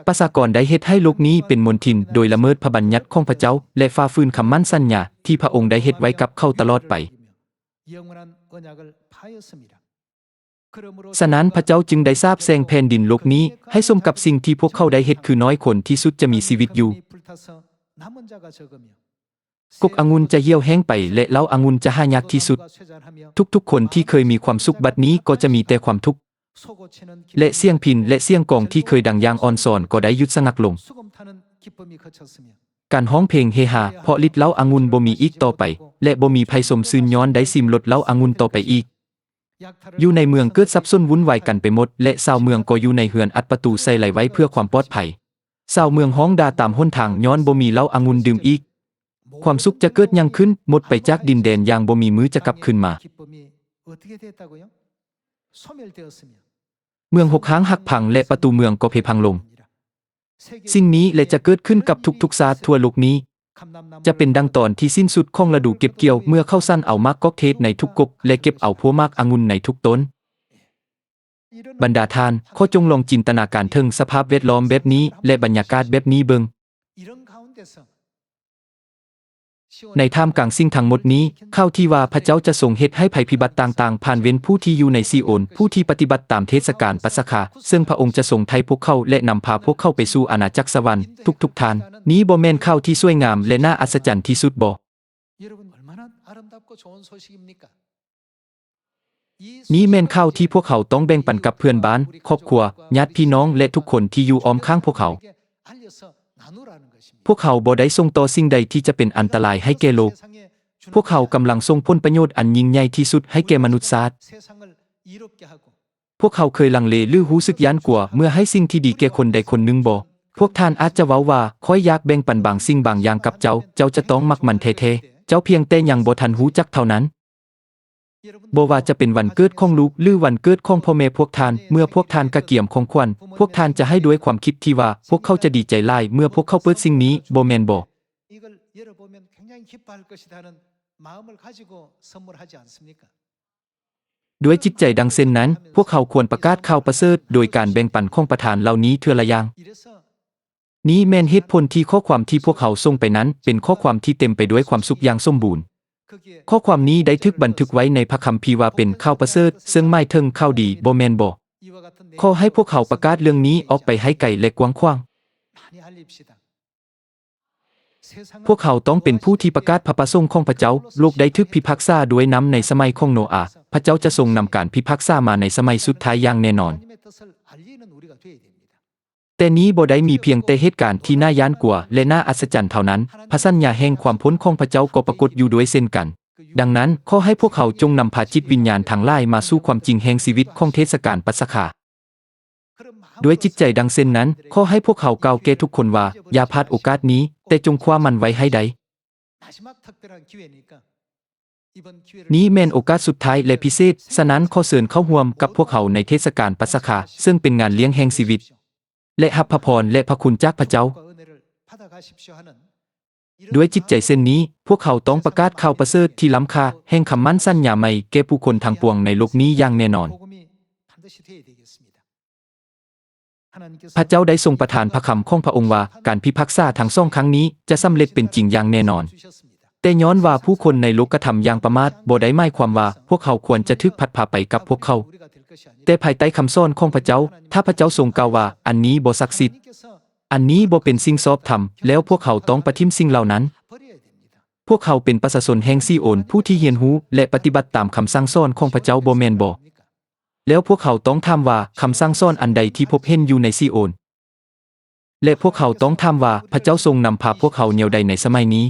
ປະຊາກອນໄດ້ເຮັດໃຫ້ໂລກນີ້ເປັນມົນທິນ ໂດຍລະເມີດພະບັນຍັດຂອງພະເຈົ້າ ແລະ ຝ່າຝືນຄຳໝັ້ນສັນຍາທີ່ພະອົງໄດ້ເຮັດໄວ້ກັບເຂົາຕະຫຼອດໄປ. ສະນັ້ນ ພະເຈົ້າຈຶ່ງໄດ້ສາບແຊ່ງແຜ່ນດິນໂລກນີ້ ໃຫ້ສົມກັບສິ່ງທີ່ພວກເຂົາໄດ້ເຮັດ, ຄືນ້ອຍຄົນທີ່ສຸດຈະມີຊີວິດຢູ່. ກົກອະງຸ່ນຈະຫ່ຽວແຫ້ງໄປ ແລະ ເຫຼົ້າອະງຸ່ນຈະຫາຍາກທີ່ສຸດ. ທຸກໆຄົນທີ່ເຄີຍມີຄວາມສຸກບັດນີ້ກໍຈະມີແຕ່ຄວາມທຸກ, ແລະ ສຽງພິນ ແລະ ສຽງກອງທີ່ເຄີຍດັງຢ່າງອ່ອນຊອນກໍໄດ້ຢຸດສະຫງັກລົງ. ການຮ້ອງເພງເຮຮາເພາະລິດເຫຼົ້າອະງຸ່ນບໍ່ມີອີກຕໍ່ໄປ ແລະ ບໍ່ມີໃຜຊົມຊື່ນຍ້ອນໄດ້ຊິມລົດເຫຼົ້າອະງຸ່ນຕໍ່ໄປອີກ. ຢູ່ໃນເມືອງເກີດສັບສົນວຸ່ນວາຍກັນໄປໝົດ ແລະ ຊາວເມືອງກໍຢູ່ໃນເຮືອນອັດປະຕູໃສ່ໄຫຼໄວ້ເພື່ອຄວາມປອດໄພ. ຊາວເມືອງຮ້ອງດ່າຕາມຫົນທາງຍ້ອນບໍ່ມີເຫຼົ້າອະງຸ່ນດື່ມອີກ. ຄວາມສຸກຈະເກີດຫຍັງຂຶ້ນ? ໝົດໄປຈາກດິນແດນຢ່າງບໍ່ມີມື້ຈະກັບຄືນມາ. ເມືອງຮົກຮ້າງຫັກພັງ ແລະ ປະຕູເມືອງກໍເພພັງລົງ. ສິ່ງນີ້ແຫຼະຈະເກີດຂຶ້ນກັບທຸກໆຊາດທົ່ວໂລກນີ້. ຈະເປັນດັ່ງຕອນທີ່ສິ້ນສຸດຂອງລະດູເກັບກ່ຽວ ເມື່ອເຂົາສັ້ນເອົາໝາກກອກເທດໃນທຸກກົກ ແລະ ເກັບເອົາພົວໝາກອະງຸ່ນໃນທຸກຕົ້ນ. ບັນດາທ່ານ, ຂໍຈົ່ງລອງຈິນຕະນາການເຖິງສະພາບແວດລ້ອມແບບນີ້ ແລະ ບັນຍາກາດແບບນີ້ເບິ່ງ. ໃນທ່າມກາງສິ່ງທັງໝົດນີ້, ຂ່າວທີ່ວ່າພະເຈົ້າຈະຊົງເຮັດໃຫ້ໄພພິບັດຕ່າງໆຜ່ານເວັ້ນຜູ້ທີ່ຢູ່ໃນຊີໂອນ, ຜູ້ທີ່ປະຕິບັດຕາມເທດສະການປັດສະຄາ, ເຊິ່ງພະອົງຈະຊົງໄຖ່ພວກເຂົາ ແລະ ນຳພາພວກເຂົາໄປສູ່ອານາຈັກສະຫວັນ. ທຸກໆທ່ານ, ນີ້ບໍ່ແມ່ນຂ່າວທີ່ສວຍງາມ ແລະ ໜ້າອັດສະຈັນທີ່ສຸດບໍ? ນີ້ແມ່ນຂ່າວທີ່ພວກເຮົາຕ້ອງແບ່ງປັນກັບເພື່ອນບ້ານ, ຄອບຄົວ, ຍາດພີ່ນ້ອງ ແລະ ທຸກຄົນທີ່ຢູ່ອ້ອມຂ້າງພວກເຮົາ. ພວກເຮົາບໍ່ໄດ້ສົ່ງຕໍ່ສິ່ງໃດທີ່ຈະເປັນອັນຕະລາຍໃຫ້ແກ່ໂລກ. ພວກເຮົາກຳລັງສົ່ງຜົນປະໂຫຍດອັນຍິ່ງໃຫຍ່ທີ່ສຸດໃຫ້ແກ່ມະນຸດຊາດ. ພວກເຮົາເຄີຍລັງເລ ຫຼື ຮູ້ສຶກຢ້ານກົວເມື່ອໃຫ້ສິ່ງທີ່ດີແກ່ຄົນໃດຄົນໜຶ່ງບໍ? ພວກທ່ານອາດຈະເວົ້າວ່າ, ຂ້ອຍຢາກແບ່ງປັນບາງສິ່ງບາງຢ່າງກັບເຈົ້າ, ເຈົ້າຈະຕ້ອງມັກມັນແທ້ໆ. ເຈົ້າພຽງແຕ່ຍັງບໍ່ທັນຮູ້ຈັກເທົ່ານັ້ນ. ບໍ່ວ່າຈະເປັນວັນເກີດຂອງລູກ ຫຼື ວັນເກີດຂອງພໍ່ແມ່ພວກທ່ານ, ເມື່ອພວກທ່ານກະກຽມຂອງຂວັນ, ພວກທ່ານຈະໃຫ້ດ້ວຍຄວາມຄິດທີ່ວ່າ ພວກເຂົາຈະດີໃຈຫຼາຍເມື່ອພວກເຂົາເປີດສິ່ງນີ້, ບໍ່ແມ່ນບໍ? ດ້ວຍຈິດໃຈດັ່ງເຊັ່ນນັ້ນ, ພວກເຮົາຄວນປະກາດຂ່າວປະເສີດໂດຍການແບ່ງປັນຂອງປະທານເຫຼົ່ານີ້ເທື່ອລະຢ່າງ. ນີ້ແມ່ນເຫດຜົນທີ່ຂໍ້ຄວາມທີ່ພວກເຮົາສົ່ງໄປນັ້ນເປັນຂໍ້ຄວາມທີ່ເຕັມໄປດ້ວຍຄວາມສຸກຢ່າງສົມບູນ. ຂໍ້ຄວາມນີ້ໄດ້ຖືກບັນທຶກໄວ້ໃນພະຄຳພີວ່າເປັນຂ່າວປະເສີດ, ເຊິ່ງໝາຍເຖິງຂ່າວດີ, ບໍ່ແມ່ນບໍ? ຂໍໃຫ້ພວກເຮົາປະກາດເລື່ອງນີ້ອອກໄປໃຫ້ໄກ ແລະ ກວ້າງຂວາງ. ພວກເຮົາຕ້ອງເປັນຜູ້ທີ່ປະກາດພະປະສົງຂອງພະເຈົ້າ. ໂລກໄດ້ຖືກພິພາກສາດ້ວຍນ້ຳໃນສະໄໝຂອງໂນອາ. ພະເຈົ້າຈະຊົງນຳການພິພາກສາມາໃນສະໄໝສຸດທ້າຍຢ່າງແນ່ນອນ. ແຕ່ນີ້ບໍ່ໄດ້ມີພຽງແຕ່ເຫດການທີ່ໜ້າຢ້ານກົວ ແລະ ໜ້າອັດສະຈັນເທົ່ານັ້ນ, ພະສັນຍາແຫ່ງຄວາມພົ້ນຂອງພະເຈົ້າກໍປາກົດຢູ່ດ້ວຍເຊັ່ນກັນ. ດັ່ງນັ້ນ, ຂໍໃຫ້ພວກເຮົາຈົ່ງນຳພາຈິດວິນຍານທັງຫຼາຍມາສູ່ຄວາມຈິງແຫ່ງຊີວິດຂອງເທດສະການປັດສະຄາ. ດ້ວຍຈິດໃຈດັ່ງເຊັ່ນນັ້ນ, ຂໍໃຫ້ພວກເຮົາກ່າວແກ່ທຸກຄົນວ່າ, ຢ່າພາດໂອກາດນີ້, ແຕ່ຈົ່ງຄວ້າມັນໄວ້ໃຫ້ໄດ້. ນີ້ແມ່ນໂອກາດສຸດທ້າຍ ແລະ ພິເສດ, ສະນັ້ນ ຂໍເຊີນເຂົ້າຮ່ວມກັບພວກເຮົາໃນເທດສະການປັດສະຄາ, ເຊິ່ງເປັນງານລ້ຽງແຫ່ງຊີວິດ ແລະ ຮັບພະພອນ ແລະ ພະຄຸນຈາກພະເຈົ້າ. ດ້ວຍຈິດໃຈເຊັ່ນນີ້, ພວກເຮົາຕ້ອງປະກາດຂ່າວປະເສີດທີ່ລ້ຳຄ່າແຫ່ງຄຳໝັ້ນສັນຍາໃໝ່ແກ່ຜູ້ຄົນທັງປວງໃນໂລກນີ້ຢ່າງແນ່ນອນ. ພະເຈົ້າໄດ້ຊົງປະທານພະຄຳຂອງພະອົງວ່າ ການພິພາກສາທັງສອງຄັ້ງນີ້ຈະສຳເລັດເປັນຈິງຢ່າງແນ່ນອນ. ແຕ່ຍ້ອນວ່າຜູ້ຄົນໃນໂລກກະທຳຢ່າງປະໝາດ ບໍ່ໄດ້ໝາຍຄວາມວ່າພວກເຮົາຄວນຈະຖືກພັດພາໄປກັບພວກເຂົາ. ແຕ່ພາຍໃຕ້ຄຳສອນຂອງພະເຈົ້າ, ຖ້າພະເຈົ້າຊົງກ່າວວ່າ ອັນນີ້ບໍ່ສັກສິດ, ອັນນີ້ບໍ່ເປັນສິ່ງຊອບທຳ, ແລ້ວພວກເຮົາຕ້ອງປະຖິ້ມສິ່ງເຫຼົ່ານັ້ນ. ພວກເຮົາເປັນປະຊາຊົນແຫ່ງຊີໂອນ ຜູ້ທີ່ຮຽນຮູ້ ແລະ ປະຕິບັດຕາມຄຳສັ່ງສອນຂອງພະເຈົ້າ ບໍ່ແມ່ນບໍ? ແລ້ວພວກເຮົາຕ້ອງຖາມວ່າ ຄຳສັ່ງສອນອັນໃດທີ່ພົບເຫັນຢູ່ໃນຊີໂອນ? ແລະ ພວກເຮົາຕ້ອງຖາມວ່າ ພະເຈົ້າຊົງນຳພາພວກເຮົາແນວໃດໃນສະໄໝນີ້?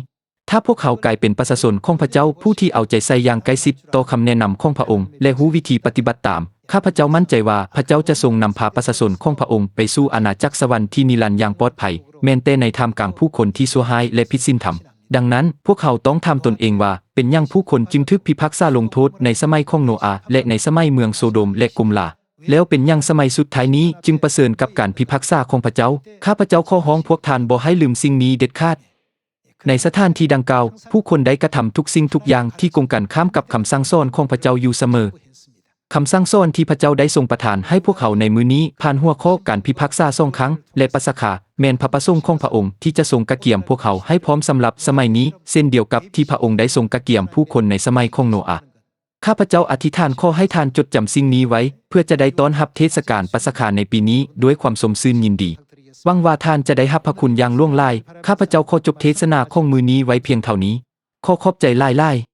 ຖ້າພວກເຮົາກາຍເປັນປະຊາຊົນຂອງພະເຈົ້າ ຜູ້ທີ່ເອົາໃຈໃສ່ຢ່າງໃກ້ຊິດຕໍ່ຄຳແນະນຳຂອງພະອົງ ແລະ ຮູ້ວິທີປະຕິບັດຕາມ, ຂ້າພະເຈົ້າໝັ້ນໃຈວ່າ ພະເຈົ້າຈະຊົງນຳພາປະຊາຊົນຂອງພະອົງໄປສູ່ອານາຈັກສະຫວັນທີ່ນິລັນຢ່າງປອດໄພ, ແມ່ນແຕ່ໃນທ່າມກາງຜູ້ຄົນທີ່ຊົ່ວຮ້າຍ ແລະ ຜິດສິນທຳ. ດັ່ງນັ້ນ, ພວກເຮົາຕ້ອງຖາມຕົນເອງວ່າ ເປັນຫຍັງຜູ້ຄົນຈຶ່ງຖືກພິພາກສາລົງໂທດໃນສະໄໝຂອງໂນອາ ແລະ ໃນສະໄໝເມືອງໂຊໂດມ ແລະ ກົມລາ? ແລ້ວເປັນຫຍັງສະໄໝສຸດທ້າຍນີ້ຈຶ່ງປະເຊີນກັບການພິພາກສາຂອງພະເຈົ້າ? ຂ້າພະເຈົ້າຂໍຮ້ອງພວກທ່ານບໍ່ໃຫ້ລືມສິ່ງນີ້ເດັດຂາດ. ໃນສະຖານທີ່ດັ່ງກ່າວ, ຜູ້ຄົນໄດ້ກະທຳທຸກສິ່ງທຸກຢ່າງທີ່ກົງກັນຂ້າມກັບຄຳສັ່ງສອນຂອງພະເຈົ້າຢູ່ສະເໝີ. ຄຳສັ່ງສອນທີ່ພະເຈົ້າໄດ້ຊົງປະທານໃຫ້ພວກເຮົາໃນມື້ນີ້ ຜ່ານຫົວຂໍ້ການພິພາກສາສອງຄັ້ງ ແລະ ປັດສະຄາ, ແມ່ນພະປະສົງຂອງພະອົງທີ່ຈະຊົງກະກຽມພວກເຮົາໃຫ້ພ້ອມສຳລັບສະໄໝນີ້, ເຊັ່ນດຽວກັບທີ່ພະອົງໄດ້ຊົງກະກຽມຜູ້ຄົນໃນສະໄໝຂອງໂນອາ. ຂ້າພະເຈົ້າອະທິຖານຂໍໃຫ້ທ່ານຈົດຈຳສິ່ງນີ້ໄວ້ ເພື່ອຈະໄດ້ຕ້ອນຮັບເທດສະການປັດສະຄາໃນປີນີ້ດ້ວຍຄວາມຊົມຊື່ນຍິນດີ. ຫວັງວ່າທ່ານຈະໄດ້ຮັບພະຄຸນຢ່າງຫຼວງຫຼາຍ. ຂ້າພະເຈົ້າຂໍຈົບເທດສະໜາຂອງມື້ນີ້ໄວ້ພຽງເທົ່ານີ້. ຂໍຂອບໃຈຫຼາຍໆ.